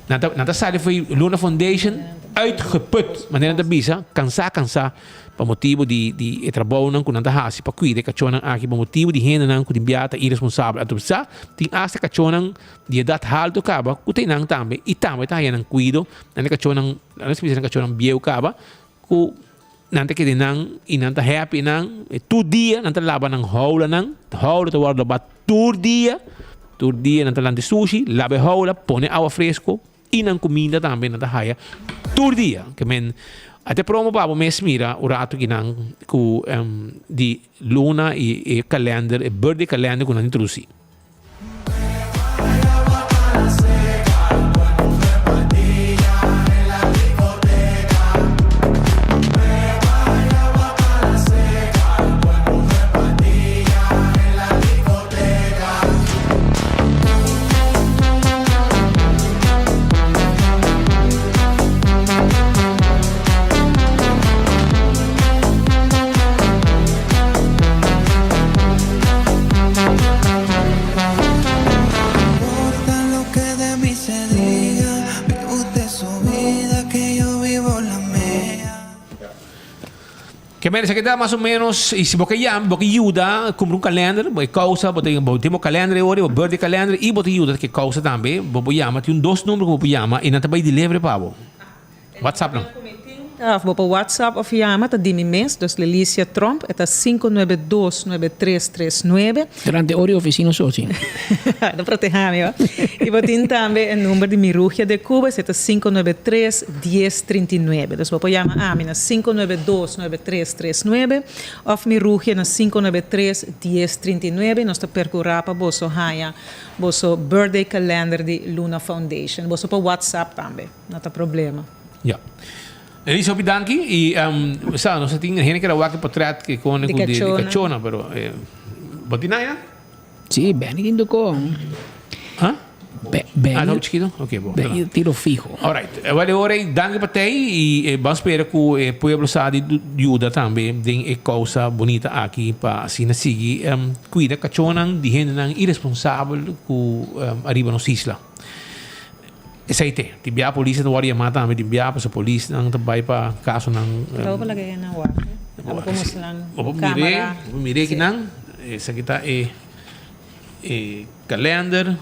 nan ta nan ta sali for e Luna Foundation uitgeput manera nan ta bisa kansa kansa pa motibu di di e trabounan ku nan ta hasi pa kuida e kachónan aki pa motibu di hendenan ku tin bia ta iresponsabel anto sa tin asta kachónan Di edat haltu kaba ku ta einan tambe i tambe ta haña nan kuido, nan e kachónan, nan ta bisa nan kachónan bieu kaba, ku nan ta keda einan i nan ta happy einan, i tur dia nan ta laba nan houlanan, houla ta wòrdu labá tur dia, tur dia nan ta lanta e sushi, laba e houla, pone awa fresco i nan kuminda tambe nan ta haya tur dia. Ke men a ta e promo pa bo mes mira un ratu kinan ku di luna i e kalender, e birthday kalender ku nan introdusí. Ke mester esaki ta mas o menos y si bo ke yama bo ke yuda kumpra un kalender bo e kousa bo tin bo tin bo kalender e ora bo birthday kalender y bo ta yuda ke kousa tambe bo por yama tin un dos number ku bo por yama y nan ta bai delivery pa bo. WhatsApp nan. Of bo por WhatsApp of yama ta di mi mes, dus Lelicia Tromp, e ta 5929339. Durante ora di oficina so si. Ta proteha mi ho. Y bo tin tambe e number di Mirugia de Cuba, esei ta 593 1039. Dus bo por yama ami na 5929339 of Mirugia na 593 1039. Nos ta percura pa boso haya boso birthday calendar di Luna Foundation. Boso por WhatsApp tambe, no ta problema. Ja. Elisa hopi danki y um, sa nos tin hende que wak portret que con Di di, di cachona. cachona pero eh, bo tin naya? Sí, Benny tin tocó. Ha? Be Ah, Benny, no chiquito? Ok, bo. Benny tiro fijo. Alright. Eh, Wel ora danki pa tei y eh, ban spera ku eh, pueblo sa di yuda tambe den e causa bonita aki pa asina sigui um, cuida cachonan di hendenan irresponsabel ku um, ariba nos isla. Esei te. Tin bia polis ta wòrdu yamá tambe, tin bia pasobra polisnan ta bai pa kasonan. Pero bo laga e nan wak. Abo por mustra nan Bo por ku mir'é, kamera. bo por mir'é kinan. Esaki ta e e kalender.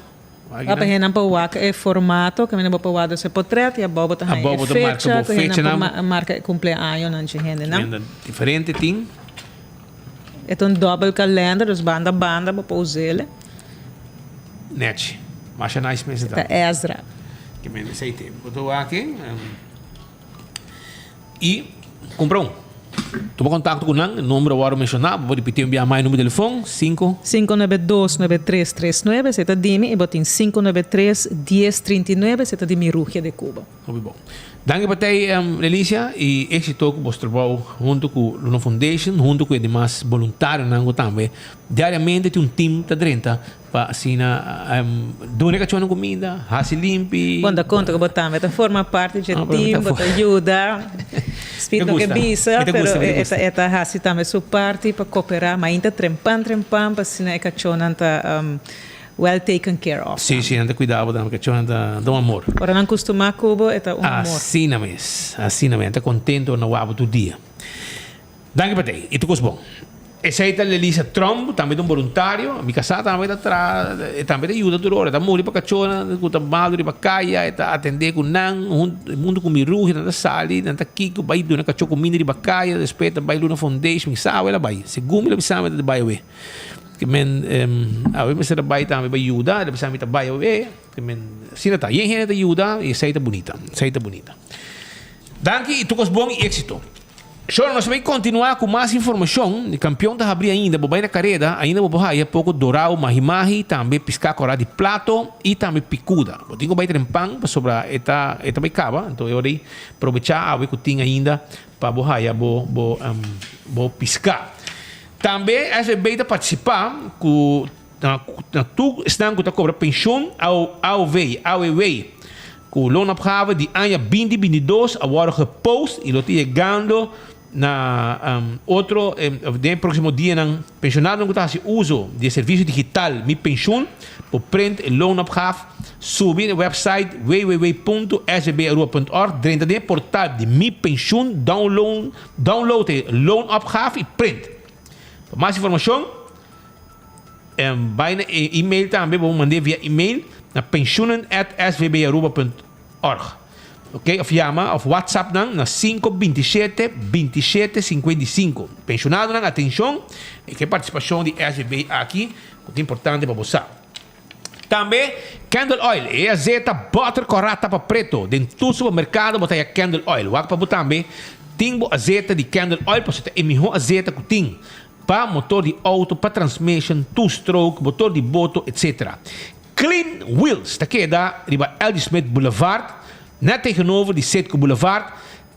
Wak Bo pa kinan. hennan por wak e formato, kaminda bo por wak dus e potret i abou bo ta haña Abou e bo ta marka fecha bo ku hennan por fechanan. marka e kumpleañonan dje hendenan. Kaminda diferente tin. E ta un dòbel kalender, dus banda banda bo por us'el. Nechi. Masha nice mes e ta. Ta Ezra. Ke men esei te. Bo ta wak e. I kumpra un. Tuma kontakto ku nan, nomber a wòrdu menshoná, bo por ripití un bia mas e number di telefòn, sinku. 5929339, esei ta di mi, i bo tin 593 1039, esei ta di Mirugia de Cuba. Hopi bon. Danki pa tei Lelicia y exito cu bos trabou hunto cu Luna Foundation, hunto cu e demas boluntarionan cu tambe diariamente tin un team ta drenta pa asina duna e cachornan cuminda, haci limpi. Bon ta conta cu bo tambe ta forma parti dje team, bo ta yuda. Speed no ke bisa, pero e ta haci tambe su parti pa coopera, mainta trempan trempan pa asina e cachornan ta Well taken care of. Sí, sí, nan ta cuida bo tambe, cachonan ta un amor. Ora nan custuma cu bo, e ta un amor. Asina mes, asina mes, nan ta contento ora nan wak bo tur dia. Danki pa tei, y tur cos bon. Esey ta Lelisa Tromp, tambe ta un boluntario, mi casá tambe ta traha, e tambe ta yuda tur ora, e ta muri pa cachonan cu ta malo riba caya, e ta atende cu nan, hunto cu mi Rugi, nan ta sali, nan ta kico, bay duna cacho cuminda riba caya, despues ta bay Luna Foundation, mi sa awe el a bay, segun mi lo bisa mi ta bay awe. Ke men awe mester a bai tambe pa yuda, el a bisa mi ta bai awe, ke men asina ta. Yen hende ta yuda i esei ta bunita, esei ta bunita. Danki i tur kos bon i éksito. Shor, nos ta bai kontinuá ku mas informashon. E kampion ta habrí ainda, bo bai na kareda, ainda bo por haya poko dorau, mahi-mahi, tambe piská kòrá di plato i tambe pikuda. Bo tin ku bai trempan pasobra e ta e ta bai kaba, anto e ora ei probechá awe ku tin ainda pa bo haya bo bo bo piská. Tambe SVB ta partisipá ku na tur esnan ku ta kobra penshun AOV, AOW, ku loonopgave di aña 2022 a wòrdu gepost i lo ta yegando na otro den e próksimo dianan. Penshonadonan ku ta hasi uso di e servisio digital Mi Penshun por print e loonopgave, subi na e wèpsait www.svbaruba.org, drenta den e portal di Mi Penshun, download Download e loonopgave y print. Pa mas informacion, bay na e email tambe, bo mand'é via email na pensioenen at svbaruba.org. Ok, of yama of WhatsApp nan na 527 27 55. Pensionadonan, atencion, e ke participacion di SVB aki ku ta importante pa bo sa. Tambe candle oil, e azeta butter kòrá tapa preto. Den tur supermerkado bo ta haya candle oil. Wak pa bo tambe tin bo azeta di candle oil pasobra ta e mihó azeta ku tin pa motor di outo, pa transmission, two stroke, motor di boto, etc. Clean Wheels ta keda riba LG Smith Boulevard, net tegenover di Citgo Boulevard.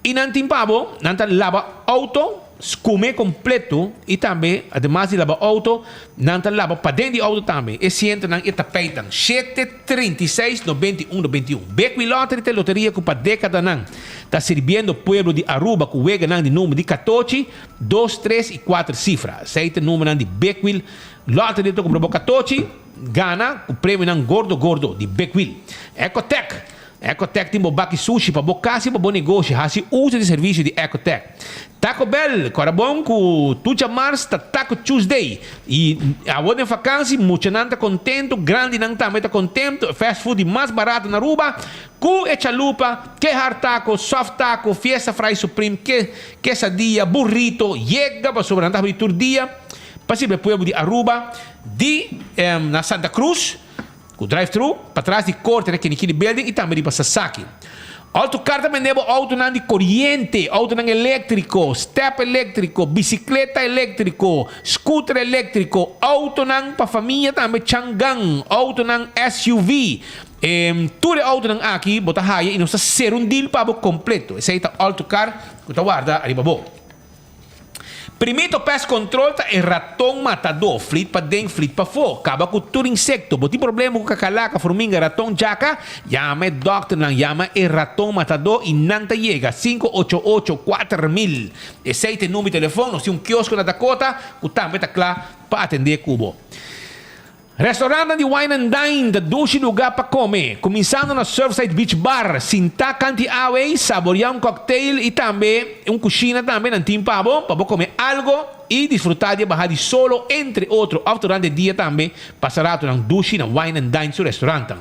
I nan tin pa bo, nan ta laba outo, skume kompleto i tambe ademas di laba outo, nan ta laba paden di outo tambe, e sientonan i e tapijtnan. Shete, 36, 91, 91. Bekwin Lottery ta e loteria ku pa dekadanan ta sirbiendo pueblo di Aruba ku weganan di number di katochi, dos, tres i kuater sifra. Esei ta e numbernan di Bekwil Lottery ta kumpra bo katochi, gana ku premionan gordo gordo di Bekwil. Ecotec. Ecotech tin bo baki sushi pa bo kas i pa bo negoshi. Hasi uso di servisio di Ecotech. Taco Bell, kòrda bon ku tur djamars ta Taco Tuesday. I awor den fakansi muchanan ta kontentu, grandinan tambe ta kontentu. E fast food di mas barato na Aruba ku e chalupa, ke hard taco, soft taco, fiesta fry supreme, ke quesadilla, burrito, yega pasobra nan ta habri tur dia pa sirbi e pueblo di Aruba di na Santa Cruz. Ku drive-thru, patras di korte na Kinikini Building i tambe riba Sasaki. Autocar ta bende bo outonan di koriente, outonan eléktriko, step eléktriko, bisikleta eléktriko, scooter eléktriko, outonan pa famia tambe Changan, outonan SUV. Tur e outonan aki bo ta haya i nos ta sera un deal pa bo kompleto. Esei ta Autocar ku ta warda riba bo. Primito pest control ta e raton matadó, flit paden, flit pafó, kaba ku tur insekto. Bo tin problema ku kakalaka, furminga, raton, djaka? Yama e dòkternan, yama e raton matadó i nan ta yega. 588 4000. Esei ta e number di telefòn. Nos tin un kiosko na Dakota ku tambe ta kla pa atendé ku bo. Restaurantnan di Wine and Dine ta dushi lugá pa kome, kuminsando na Surfside Beach Bar, sintá kanti awe, saboreá un cocktail i tambe un kushina tambe nan tin pa bo, pa bo kome algo i disfrutá di e baha di solo entre otro òf durante e dia tambe pasa ratonan dushi na Wine and Dine su restaurantnan.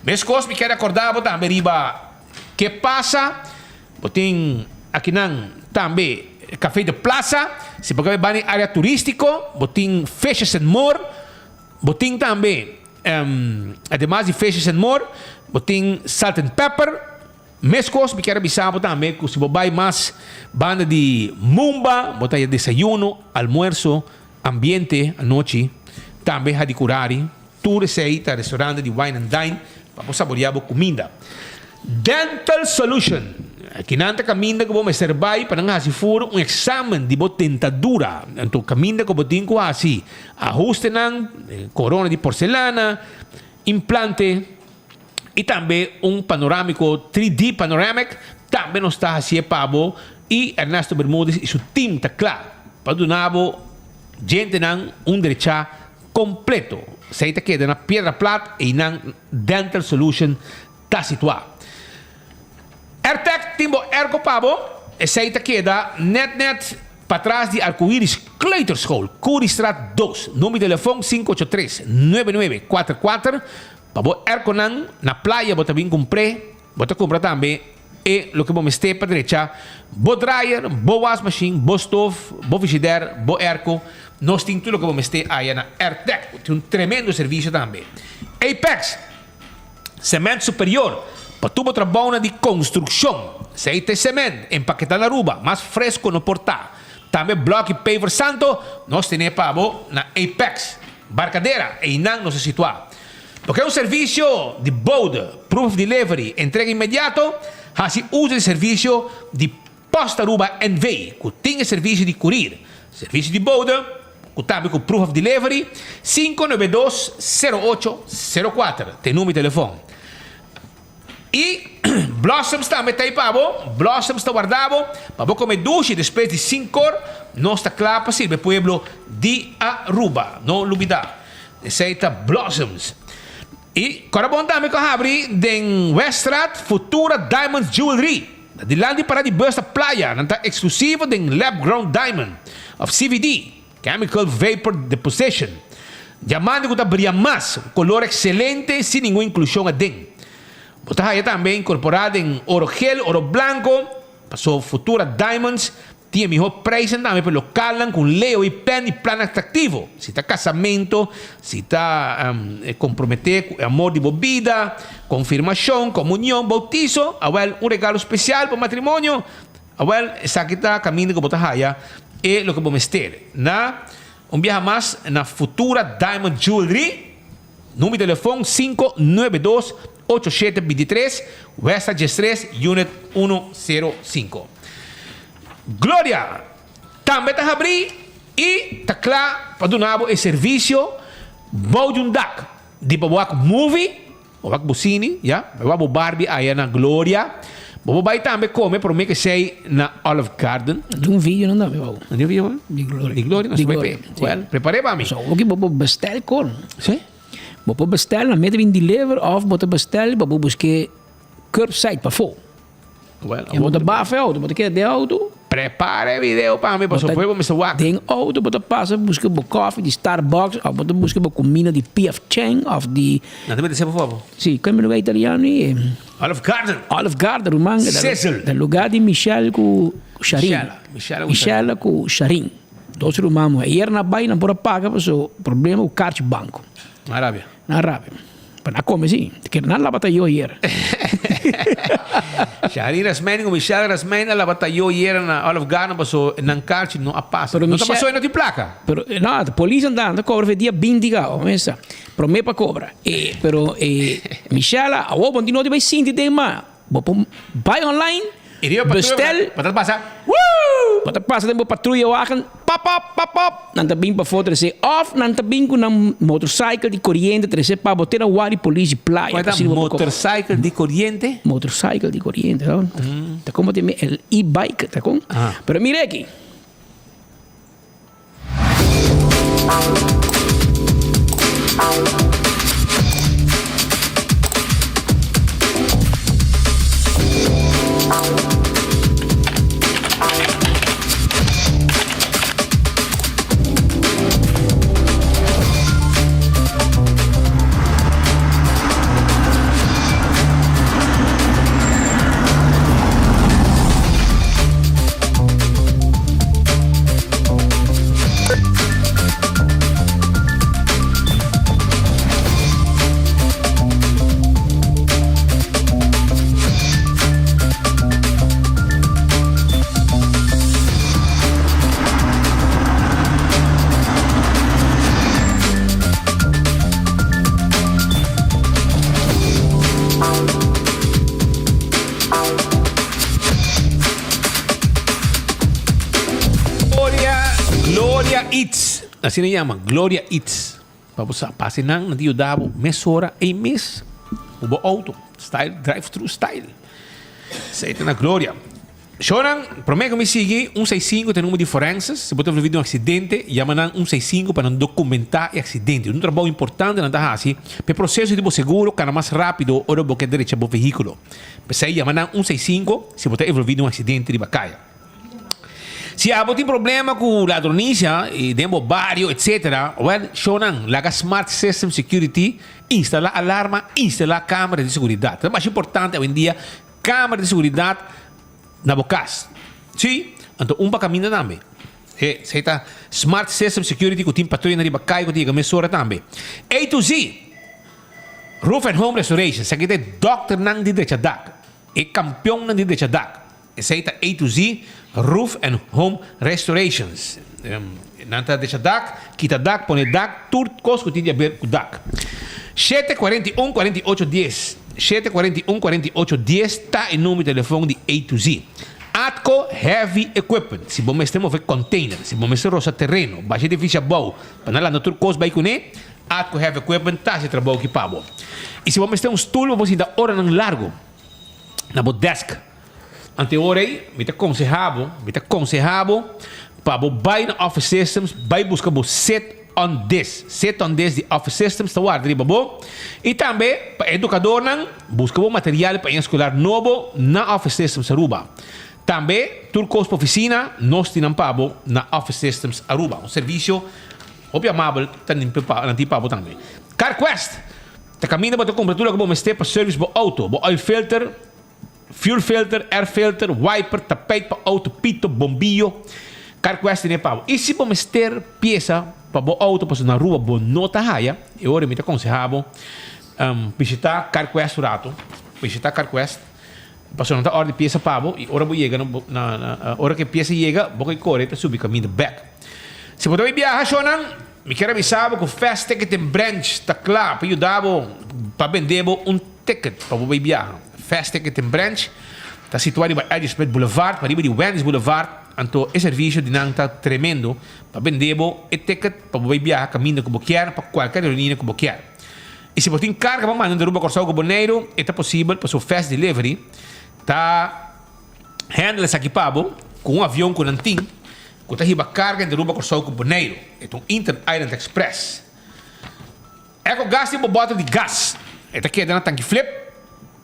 Meskos mi kier rekordá bo tambe riba ke pasa. Bo tin akinan tambe Café de Plaza, si bo ke bai na e area turistico, bo tin Fishes and More, bo tin tambe ademas di Fishes and More, bo tin Salt and Pepper, mescos mi kier a bisa bo tambe cu si bo bai mas banda di Mumba, bo ta haya desayuno, almuerzo, ambiente anochi, tambe Hadicurari. Tur esei ta restaurante di Wine and Dine pa bo saborea bo cuminda. Dental Solution, Kinan ta caminda cu bo mester bay pa nan haci fur un examen di bo dentadura. Anto caminda cu bo tin cu haci ahustenan, corona di porcelana, implante y tambe un panoramico 3D panoramic tambe nos ta hacié pa bo y Ernesto Bermudez y su team ta cla pa duna bo djentenan un drecha Completo. Esey ta keda na Piedra Plat, eynan Dental Solution ta situa. Airtec tin bo airco pa bo, esey ta keda net net patras di Arcoiris Kleuterschool, Curiestraat dos. Number di telefon 583 9944 pa bo airconan na playa bo ta bin cumpre. Bo ta kumpra tambe e loke bo mester pa drecha bo dryer, bo wasmachine, bo stof, bo frishider, bo airco. Nos tin tur loke bo mester aya na Airtec. Tin un tremendo servisio tambe. Apex, Cement superior pa tur bo trabounan di konstrukshon. Esei ta e cement empaketá na Aruba, mas fresco no por ta. Tambe blòk i paver santo nos tene pa bo na Apex. Barcadera, einan nos ta situá. Bo ke un servisio di bode, proof of delivery, entrega inmediato? Hasi uso di servisio di Post Aruba NV. ku tin e servisio di kurir, servisio di bode ku tambe ku proof of delivery, 592 08 04 ta e numero di telefon. I Blossoms tambe ta ei pa bo. Blossoms ta warda bo pa bo kome dushi despues di sinkor. Nos ta kla pa sirbi e pueblo di Aruba. No lubida, esei ta Blossoms. I kòrda bon tambe ku a habri den Weststraat Futura Diamonds Jewelry. Na dilanti pará di bus ta Playa. Nan ta eksklusivo den Lab Grown Diamond òf CVD. Chemical Vapor Deposition, Diamante ku ta bria mas, ku kolor ekselente sin ningun inklushon aden. Bo ta haya tambe inkorporá den oro gel, oro blanko, paso Futura Diamonds tin e mihó prijsnan tambe pa e lokalnan ku un leo i pen i plan atraktivo. Si ta kasamento, si ta komprometé ku e amor di bo bida, konfirmashon, komunion, boutiso, awèl un regalo spesial pa matrimonio, Awel, esaki ta kaminda ku bo ta haya e loke bo mester. Na un biaha mas na Futura Diamond Jewelry, number di telefon 592 8723, Westra 13, Unit 105. Gloria tambe ta habrí i ta kla pa duna bo e servisio bou di un dak di pa bo wak movie. Bo wak bo sini, ya. Bo wak bo Barbie aya na Gloria. Bo por bai tambe come prome ke sei na Olive Garden. Di un video nan tambe wou. Di un video? Di Gloria. Di Gloria, Di Gloria. Well, prepare pa mi. So, oki bo por bestel kon. Si. Bo por bestel, nan mete bin deliver of bo ta bestel, bo por buske. Curbside pafó. Well, E bo ta bafa e auto, bo ta keda den auto. Prepara e video pa mi, pasobra pueblo mester wak. Den auto bo ta pasa buska bo koffie di Starbucks of bo ta buska bo kumina di PF Chang of di. Nan ta mete esei pafó bo? Si, kende lugar italiano ei? Olive Garden. Olive Garden, ruman. Sizzle. Ta lugar di Michelle ku Sharin. Michelle, Michelle ku Sharin. Dos ruman muher. Ayer nan a bai nan por a paga pasobra problema ku karchi banko. Na rabia. Na rabia. Pa nan come si. Te kere nan laba tayo ayer. Sharin Rasmijn ku Michelle Rasmijn a laba tayo ayer na Olive Garden paso nan karchi no a pasa. Pero No ta Michelle- paso e no tin plaka. Pero no, polis anda anda cobra fe dia 20 gao, mesa. Prome pa cobra. Eh, pero eh, Michelle, awo bon di no di bai sinti den ma. Bo por bai online, I riba patruya bestel. bo ta pasa, Woo! Bo ta pasa den bo patruya wagen, pop pop, pop pop, nan ta bin pafó trese. Of nan ta bin ku nan motorcycle di koriente trese pa bo te na wari polis di playa. Kua ta Asina bo por kobra. motorcycle di koriente? Motorcycle di koriente, no? Ta komo te el e-bike, ta kon? Pero mira aki. Gloria, Gloria Eats. Asina e yama, Gloria Eats. Pa bo sa, pasa nan, nan ta yuda bo mesora ei mes ku bo auto. Style, drive thru style. Esei ta na Gloria. Shownan, prome ku mi sigui, un seis sinku ta e number di forenses. Si bo ta envolvi den un aksidente, yama nan un seis sinku pa nan dokumentá e aksidente. Un trabou importante nan ta hasi pa e proseso di bo seguro kana mas rápido ora bo ke drecha bo vehíkulo. P'esei yama nan un seis sinku si bo ta envolví den un aksidente riba kaya. Si abo tin problema ku ladronisia i den bo bario etsetera, wèl shownan laga Smart System Security instalá alarma, instalá kamera di seguridat. Ta masha importante awendia kamera di seguridat na bo kas. Sí, anto un pa kaminda tambe. E esei ta Smart System Security ku tin patruyanan riba kaya ku ta yega mesora tambe. A to Z! Roof and Home Restoration, esaki ta e dòkternan di drecha dak, e kampionnan di drecha dak. Esei ta A to Z Roof and Home Restorations. Nan ta drecha dak, kita dak, pone dak, tur kos ku tin di aber ku dak. 741 48 dies, 741 48 dies ta e number di telefon di A to Z. Atco Heavy Equipment, si bo mester move container, si bo mester rosa tereno, basha edificio abou pa nan lanta tur kos bai kuné, Atco Heavy Equipment ta hasi trabou ki pa bo. I si bo mester un stul pa bo sinta oranan largu na bo desk, anto e ora ei mi ta konseha bo, mi ta konseha bo pa bo bai na Office Systems bai buska bo sit on desk. Sit on desk di Office Systems ta warda riba bo. I tambe pa edukadornan buska bo material pa aña skolar nobo na Office Systems Aruba. Tambe tur kos pa ofisina nos tin nan pa bo na Office Systems Aruba. Un servisio Hopi amabel ta nin pa nan tin pa bo tambe. Carquest ta kaminda bo ta kumpra tur loke bo mester pa service bo auto, bo oil filter, fuel filter, air filter, wiper, tapijt pa auto, pito, bombiyo. Carquest tene pa bo. I si bo mester piesa pa bo auto pasobra na rua bo no ta haya, e ora mi ta konseha bo bishita Carquest un rato, bishita Carquest pasobra nan ta ordi piesa pa bo i ora bo yega na ora ku e piesa yega bo ke kore ta subi kaminda bek. Si bo ta bai biaha shownan, mi kier avisa bo ku Fast Ticketing Branch ta kla pa yuda bo pa bende bo un ticket pa bo bai biaha. Fast Ticketing Branch ta situa riba Eddie Smith Boulevard, pariba di Wendy's Boulevard, anto e servisio di nan ta tremendo pa bende bo e ticket pa bo bai biaha kaminda ku bo kier pa kualker aerolínea ku bo kier. I si bo tin karga pa manda di Aruba, Kòrsou ku Boneiru, e ta posibel pasobra Fast Delivery ta handle esaki pa bo ku un avion ku nan tin. Ku ta hiba karga entre Aruba, Kòrsou ku Boneiru. E ta un Inter Island Express. Eco Gas tin bo bòter di gas. E ta keda na tanki Flip.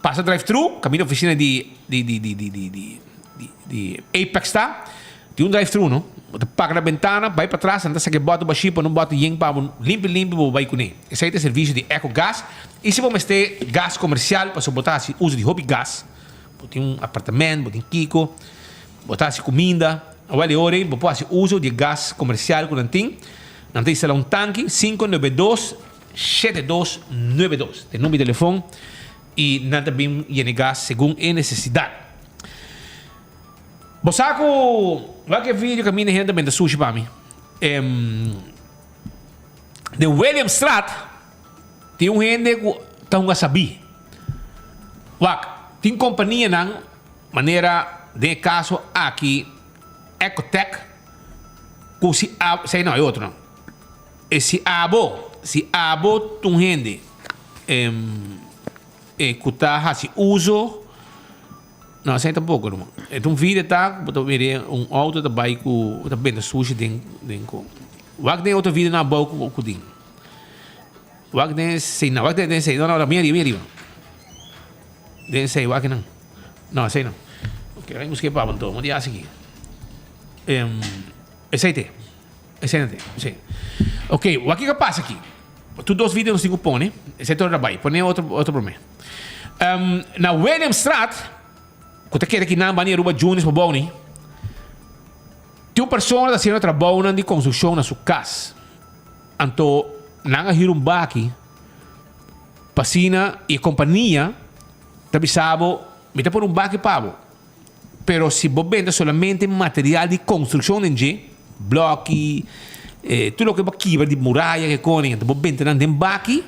Pasa drive thru, kaminda ofisina di di di di di di di di di Apex ta, tin un drive thru no. Bo ta paka na bentana, bai patras, nan ta saka e bòter bashí, pone un bòter yen pa bo limpi limpi bo bai kuné. Esei ta e servisio di Eco Gas. I si bo mester gas komersial pasobra bo ta hasi uso di hopi gas, bo tin un apartament, bo tin kiko, bo ta hasi kuminda, awel e ora ei bo por hasi uso di e gas komersial ku nan tin. Nan ta instalá un tanki, 592. 7292 ta e number di telefon y nan ta bin yena e gas segun e necesidad. Bo sa cu wak e video caminda hende ta benta sushi pa mi. Den Williamstraat tin un hende cu ta hunga sabi. Wak, tin companianan manera den e caso aki Ecotec cu si a, esey no, e otro no. E si abo, si abo ta un hende e ku ta hasi uso, no esei tampoko ruman. E ta un video ta ku bo ta mira un outo ta bai ku ta benta sushi den den ku. Wak den otro video nan abou ku ku tin. Wak den esei nan, wak den esei, no no mi ariba mi ariba. Den esei wak nan. No esei no. Oke bai buska e papa anto, bo di hasi aki. Esei te. Esei na te, sí. Ok, wak kiko a pasa aki? Tur dos video nos tin ku pone. Esei tur a bai. Pone otro, otro promé. Um, na Williamstraat, ku ta keda kinan bani Aruba Juniors pa bou ni, tin un persona ta hasiendo trabounan di konstrukshon na su kas. Anto nan a hür un baki pa asina i e kompania ta bisa bo, mi ta pone un baki pa bo. Pero si bo benta solamente material di construccion den dje, bloki, tur loke bo kibra di muraya ke koni, anto bo benta nan den baki,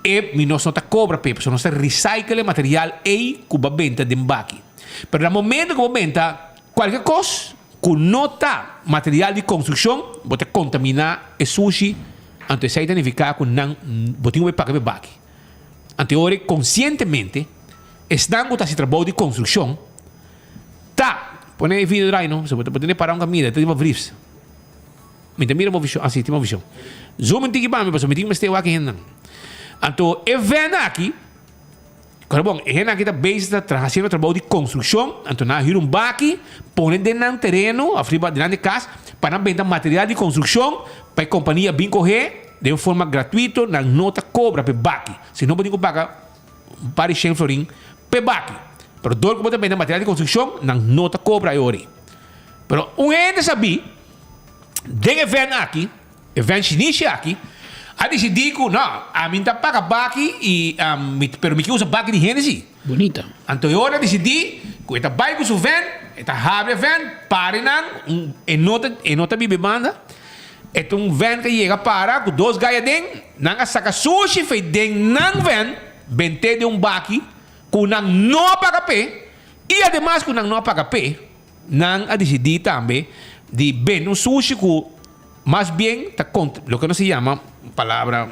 e mi nos no ta cobra p'e, pasobra nos ta recycle e material ei ku bo a benta den baki. Pero na momento ku bo benta kualke kos ku no ta material di construccion, bo ta contamina e sushi, anto esei ta nifica ku nan bo tin ku bai paga p'e baki. Anto e ora konsientemente esnan ku ta hasi trabou di konstrukshon ta pone e video drai no, bo tene para un kaminda, ta riba briefs. Mi ta mira bo vishon, ah si, tin bo vishon. Zoom un tiki pa mi pasobra mi tin ku mester wak e hendenan. Anto e vèn aki, kòrda bon, e hendenan aki ta bezig ta traha hasiendo trabou di konstrukshon, anto nan a hür un baki, pone den nan tereno òf riba dilanti kas pa nan benta material di konstrukshon pa e kompania bin kohe. Den forma gratuito nan no ta cobra p'e baki. Si no bo tin cu paga un par di shen florin p'e baki. Pero dor cu bo ta bende material di construccion nan no ta cobra e ora ei. Pero un hende sabí den e vèn aki, e vèn shinishi aki, a dicidi cu no, ami ta paga baki y mi pero mi ke usa baki di hende si. Bunita. Anto e ora a dicidi cu e ta bay cu su vèn, e ta habri e vèn, pari nan, un e no ta e no ta biba e banda. E ta un vèn ku a yega para ku dos gai aden. Nan a saka sushi fei den nan vèn, bent'é den un baki ku nan no a paga p'e. I ademas ku nan no a paga p'e, nan a disidí tambe di bende un sushi ku mas bien ta kont, loke nos ta yama, un palabra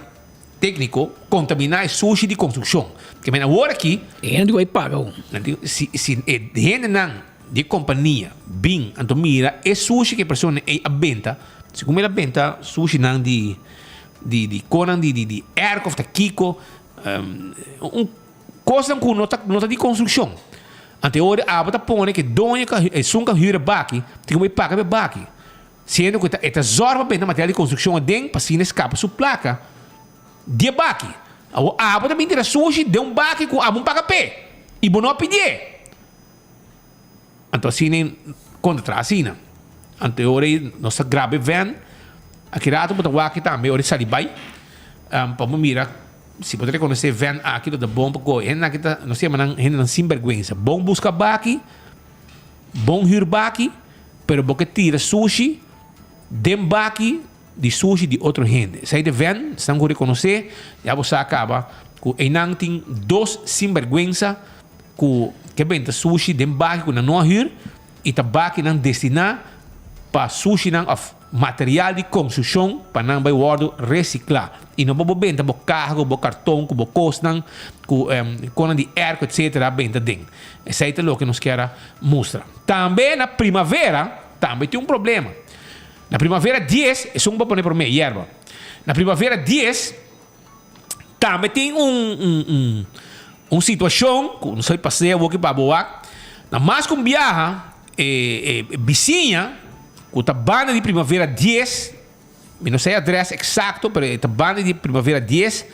tékniko, kontaminá e sushi di konstrukshon. Ke men awor aki. E hende ku a paga un. Nan tin, si, si e hendenan di e kompania bin anto mira e sushi ku e persona ei a benta, segun el a benta sushinan di di di konan di di di airco of ta kiko, un kosnan ku no ta no ta di konstrukshon. Anto e ora abo ta pone ku e doño ku a esun ku a hür e baki tin ku bai paga pa e baki. Siendo ku e ta e ta zòrg pa benta material di konstrukshon aden pa asina e skapa su plaka di e baki. Awor abo ta bin tira sushi den un baki ku abo no paga p'e i bo no a pidié. Anto asina e konta traha asina. Anto e ora ei nos ta graba e vèn. Aki rato bo ta wak tambe ora e sali bai pa bo mira si bo ta rekonosé e vèn aki lo ta bon pa kohe. Hendenan aki ta nos ta yama nan hendenan sinbèrgwensa. Bon buska baki. Bon hür baki, pero bo ke tira sushi den baki di sushi di otro hende. Esei ta ven, esnan ku rekonosé, ya bo sa kaba ku einan tin dos sinbèrgwensa ku ke benta sushi den baki ku nan no a hür i ta bakinan destiná pa sushinan òf material di konstrukshon pa nan bai wòrdu resiklá. I no pa bo benta bo kaha ku bo karton ku bo kosnan ku konan di èrko etsetera benta den. Esei ta loke nos kier a mustra. Tambe na primavera tambe tin un problema. Na primavera dies, esun bo pone prome, yerba. Na primavera dies tambe tin un un un. Un situashon ku nos a pas'é awoki pa bo wak, na mas ku un biaha e e bisiña ku ta banda di Primavera dies, mi no sa e adrès eksakto pero e ta banda di Primavera dies,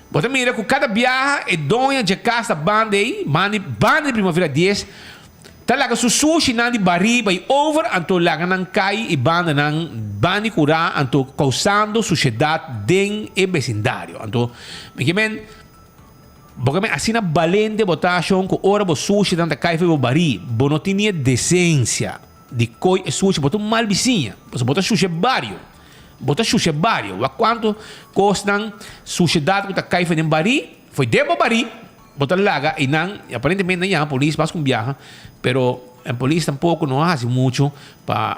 bo ta mira ku kada biaha e doño dje kas ta banda ei, banda banda di Primavera dies, Ta laga su sushinan di barí bai over anto laga nan kai i banda nan bandi kurá anto kousando sushedat den e besindario. Anto mi ke men bo ke men asina balente bo ta shon ku ora bo sushinan ta kai for bo barí bo no tin ni e desensia di koi e sushi bo ta un mal bisiña pasobra bo ta shusha e bario bo ta shusha e bario wak kuantu kosnan sushedat ku ta kai for den barí for den bo barí. Bo ta laga einan y aparentemente nan yama polis mas cu un biaha, pero e polis tampoco no a haci mucho pa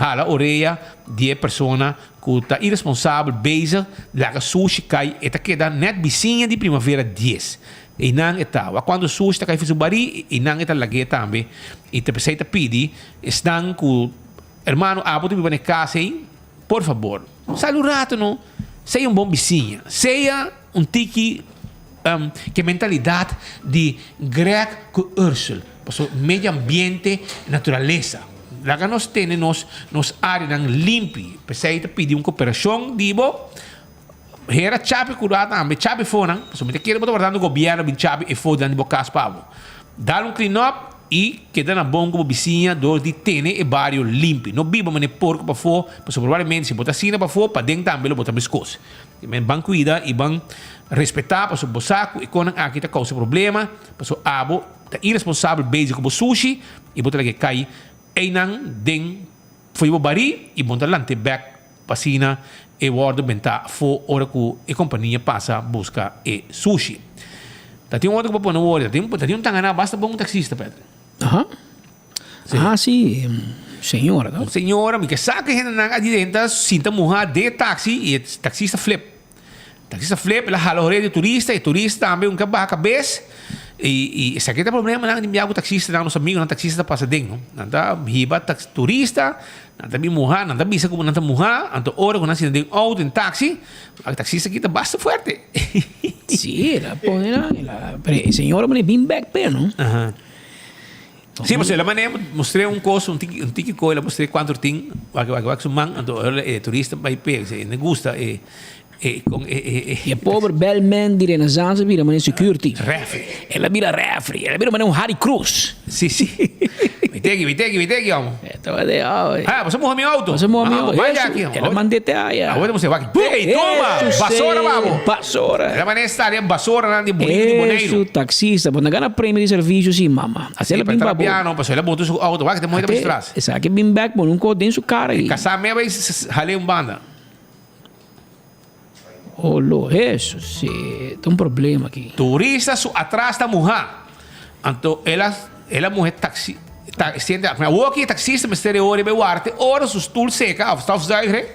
hala orea di e persona cu ta irresponsabel bezig laga sushi cay, e ta keda net bisiña di Primavera dies. Einan e ta. Wak cuando sushi ta cay for su bari, einan e ta lag'é tambe y ta pesey ta pidi esnan cu, Hermano abo ta biba na e cas ey, por fabor, sali un rato no, sea un bon bisiña, sea Un tiki ke mentalidat di Greg ku Ursel. Paso medio ambiente, naturalesa. Laga nos tene nos nos areanan limpi. P'esei ta pidi un koperashon di bo. Hera chapi kura tambe, chapi fonan. Paso mi ta kere bo ta wardando gobièrnu bin chapi e fo dilanti bo kas pa bo. Dal un clean up i keda na bon ku bo bisiña dor di tene e bario limpi. No biba manera porko pafó, pasobra probablemente si bo ta asina pafó, paden tambe lo bo ta meskos. Men ban cuida y ban respeta pasobra bo sa cu e conan aki ta causa problema pasobra abo ta irresponsabel bezig cu bo sushi y bo ta laga e cay eynan den fo'i bo bari y bo no ta lant'e bek pa asina e wordo benta afo ora cu e compania pasa busca e sushi. Ta tin un otro cu bo pone worde ta tin ta tin un tangana basta bon taxista Patrick. Aha. Ah, sí, señora, no? Un señora, mi ke sa ke hendenan a drenta sinta muha den e taxi y e taxista flip. Taxista flip, el a hala orea di e turista, e turista tambe un ke baha kabes y y esaki ta problemanan di bia ku taxistanan, nos amigonan taxista ta pasa den, no? Nan ta hiba turista, nan ta bin muha, nan ta bisa ku nan ta muha, anto ora ku nan sinta den outo, den taxi, e taxista kita basta fuerte. Sí, el a pone nan, el a, pero e señora pone bin bek p'e, no? Aha. Sí, pasobra el a manera mostr'é un kos, un tiki, un tiki kos, el a mostr'é kuantu tin, wak, wak, wak su man, anto ora e turista bai pega, e no gusta e, e kon e, e, e. E pober bellman di Renaissance a bira manera security. Refri. El a bira refri, el a bira manera un Harry Cruz. Sí, sí. Mi teki, mi teki, mi teki, omo. E tabata e, oh. Ah, boso muha mi auto. Boso muha mi Ah, auto. bai di aki. El a mand'é te aya. Awor ta mostr'é, wak, ey, tuma, basora babo. Basora. El a manera sta den basoranan di buriku di Boneiru. Esu taxista, bo no gana premio di servicio si, mama. Así el a bin pa bo. Piano, pasobra el a bota su auto, wak, te muhe ta bay tras. Esaki bin bek pone un kos den su kara y. Kasá me a bay hal'é un banda. Oh lo, eso si, ta un problema aki. Turista su atras ta muhá. Anto el a el a muhe taxi ta siente awor aki e taxista mester e ora e bay warda te ora su stoel seka of stofzuiger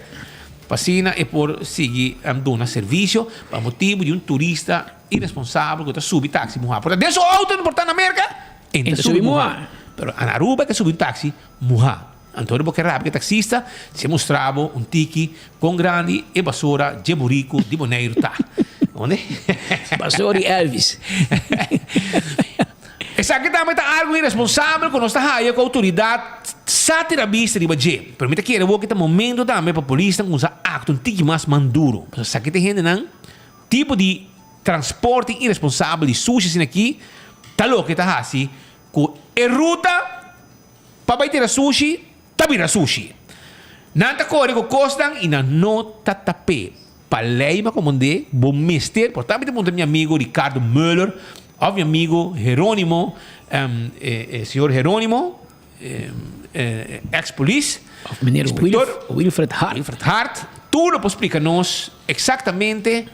pa asina e por sigui duna servicio pa motibu di un turista iresponsabel ku ta subi taxi muhá. Por ta den su auto por ta na Merca e ta subi muhá. Pero na Aruba e ta subi un taxi muhá. Anto bo ke rabia ku e taxista si e mustra bo un tiki kon grandi e basura dje buriku di Boneiru ta. Onde? Basura di Elvis. Esaki tambe ta algu iresponsabel ku nos ta haya ku outoridat sa tira bista riba dje. Pero mi ta kere wou ke ta momento tambe pa polisnan kumsa aktua un tiki mas man duru. Pasobra esaki ta hendenan tipo di transporte iresponsabel di sushi asina aki ta loke ta hasi ku e ruta Pa bai tira sushi, ta bira sushi. Nan ta kore ku kosnan i nan no ta tap'é. Pa lei mi a komand'é, bo mester, por ta mi ta puntra mi amigu Ricardo Muller òf mi amigu Heronimo, señor Heronimo, ex polis, Òf meneer inspektor, Wilfred Hart. Wilfred Hart, tur lo por splika nos eksaktamente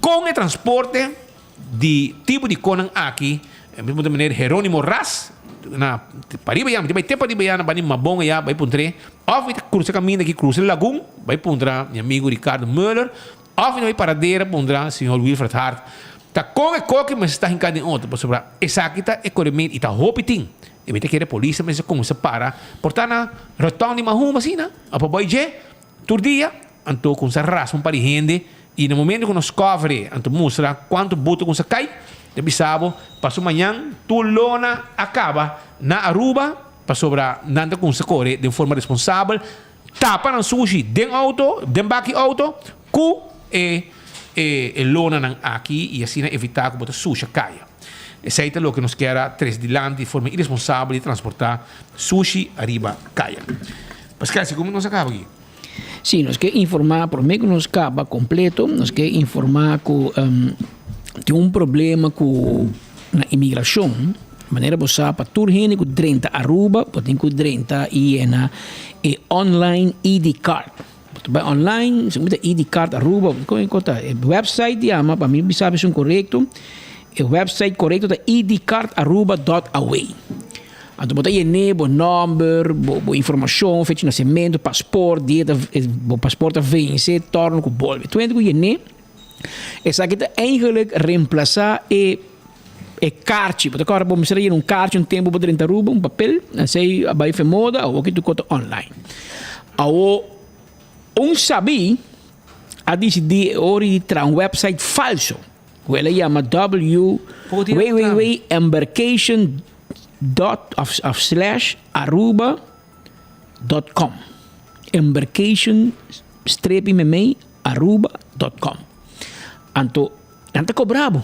kon e transporte Di tipo di konan aki, e mismo ta meneer Heronimo Ras, na pariba ya, mi ta bai te pariba ya na bani Mabon aya bai puntr'é, òf mi ta krusa kaminda aki krusa Lagun bai puntra mi amigu Ricardo Muller, òf mi ta bai Paradera puntra señor Wilfred Hart. Ta kon e koki mester ta hinká den otro, pasobra esaki ta e koremen i ta hopi tin. I mi ta kere polis ta mester kuminsá para por ta na rotònde di Mahuma asina, òf pa bai dje. Tur dia, anto kumsa raspa un par di hende i na momento ku nos cover e, anto mustra kuantu boto kumsa kai, Ta bisa bo, paso mañan tur lona a kaba na Aruba, pasobra nan ta kumsa kore den forma responsabel, tapa nan sushi den outo, den baki outo, ku e e lonanan aki i asina evitá ku bo ta susha kaya. Esei ta loke nos kier a trese dilanti di forma iresponsabel di transportá sushi ariba kaya. Pascal, segun nos a kaba aki. Sí, nos ke informá, promé ku nos kaba kompleto, nos ke informá ku tin un problema ku na imigrashon, manera bo sa pa tur hende ku drenta Aruba bo tin ku drenta i yena e online ID card. Bo ta bai online, segun mi ta ID card Aruba, kon e kos ta? E website yama, pa mi bisa esun korekto, e website korekto ta idcardaruba dot away. Anto bo ta yené bo nòmber, bo bo informashon, fecha di nasementu, pasport, dia ta bo pasport ta vense, tòrno ku bolbe. Tur hende ku yené, esaki ta eigenlik remplasá e e karchi. Bo ta kòrda bo mester a yena un karchi un tempu bo drenta Aruba, un papel, esei a bai fe moda, awor ki tur kos ta online. Awor un sabí a disidí e ora di traha un website falso ku el a yama www embarkation dot of of slash aruba dot com embarkation strepi memey aruba dot com anto nan ta kobra bo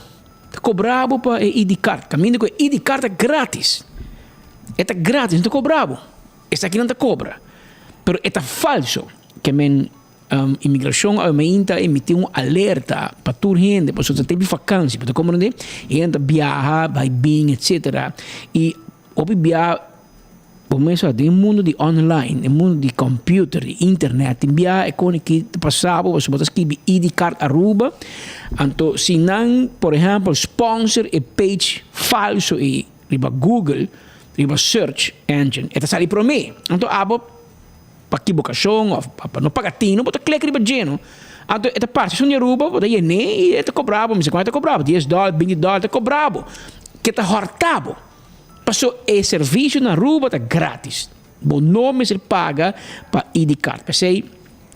ta kobra bo pa e ID card kaminda ku e ID card ta gratis e ta gratis nan ta kobra bo esaki nan ta kobra pero e ta falso ke men Imigrashon awe mainta a emití un alerta pa tur hende pasobra ta tempu di fakansi, bo ta komprendé? Hende ta biaha, bai bin etsetera i hopi bia bo mes sa den mundu di online, den mundu di computer, di internet tin bia e kos aki ta pasa bo pasobra bo ta skibi ID card Aruba anto si nan por ehèmpel sponsor e page falso ei riba Google riba search engine e ta sali promé anto abo Pa kibokashon òf pa no paga tino bo ta klek riba djeno. Anto e ta parse esun di Aruba bo ta yen'é i e ta kobra bo, mi sa kuantu e ta kobra bo, dies dòler, binti dòler e ta kobra bo. Ke ta hòrta bo. Paso e servisio na Aruba ta gratis. Bo no mester paga pa ID card. P'esei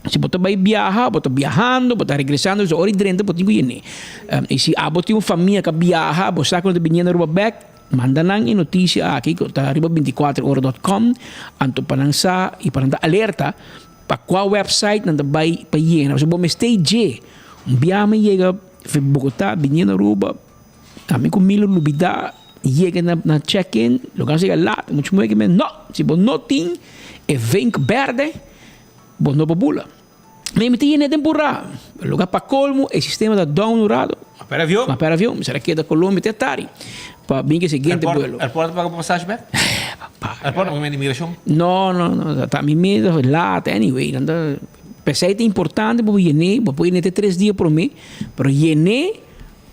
si bo ta bai biaha, bo ta biahando, bo ta regresando, so ora di drenta bo tin ku yen'é. I si abo tin un famia ku a biaha, bo sa ku nan ta biniendo Aruba bèk, Manda nan e notisia aki ku ta riba bintikuater ora dòt kòm, anto pa nan sa i pa nan ta alerta pa kua wèpsait nan ta bai pa yena. Pasobra bo mester dje. Un biaha mi yega for Bogotá biniendo Aruba, ami ku Milo lubidá yega na na check in, lo kans yega lat, mucha muhé ki mi, no, si bo no tin e vink bèrdè, bo no por bula. Mi ta yena den purá. Lugar pa colmo e sistema ta down un rato. Ma per avion? Ma per avion. Mi sera keda Colombia te atari pa bin ke siguiente Airport, vuelo. airport ta paga pa pasashi bek? Papá. Airport no mende inmigracion? No, no, no. Ta mi mes ta laat anyway. Nan ta P'esei ta importante pa bo yené. Bo por yené te tres dia promé, pero yené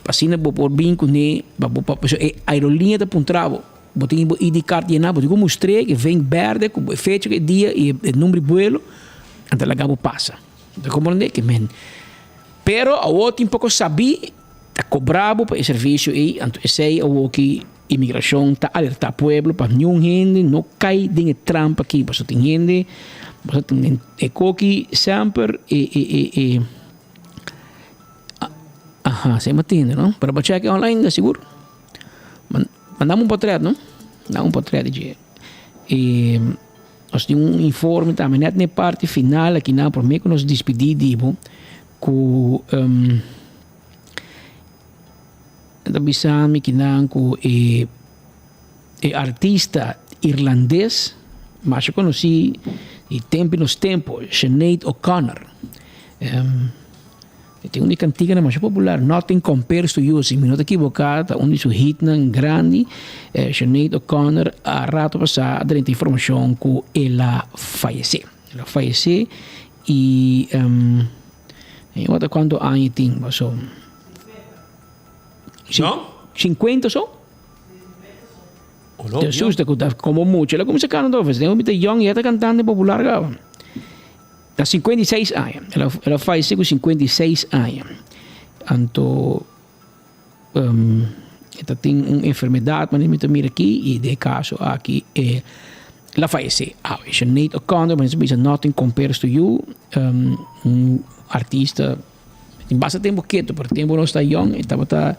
pa asina bo por bin kuné pa bo pa pasobra e aerolínea ta puntra bo. Bo tin bo ID card yená, bo tin ku mustr'é ke ven bèrdè ku e fecha ku e dia i e number di buelo, nan ta laga bo pasa. Bo ta komprondé ke men. Pero awor tin poko sabí ta kobra bo pa e servisio ei, anto esei awor ki imigrashon ta alertá pueblo pa niun hende no kai den e trampa aki, pasobra tin hende, bo sa tin e koki semper e e e e aha, esei mi a tende no, pero bo chèk online ta sigur. Mandam un potret no, mandam un potret di dje. I nos tin un informe tambe net na e parti final aki nan prome ku nos dispidi di bo ku nan ta bisa mi kinan ku e e artista irlandes masha konosí di tempu i nos tempu Sinead O'Connor. E tin un di kantikanan masha popular, Nothing Compares to You, si mi no ta kiboká ta un di su hitnan grandi. Sinead O'Connor a rato pasá a drenta informashon ku el a fayesé. El a fayesé i mi no ta kuantu aña e tin paso. No? Sinkuenta so? Oh, Te asusta ku ta komo mucha. El a kuminsá kanta òf esei mi ta yòn i e ta kantante popular kaba. Ta 56 aña. El a, el a fallece cu 56 aña. Anto, um, e ta tin un enfermedad, manera mi ta mira aki, y den e caso aki e la fallece. Awe, Sinead O'Connor, manera mi bisa, Nothing Compares to You, um, un artista, tin basta tempo keto, pero tempo nos ta young, e tabata.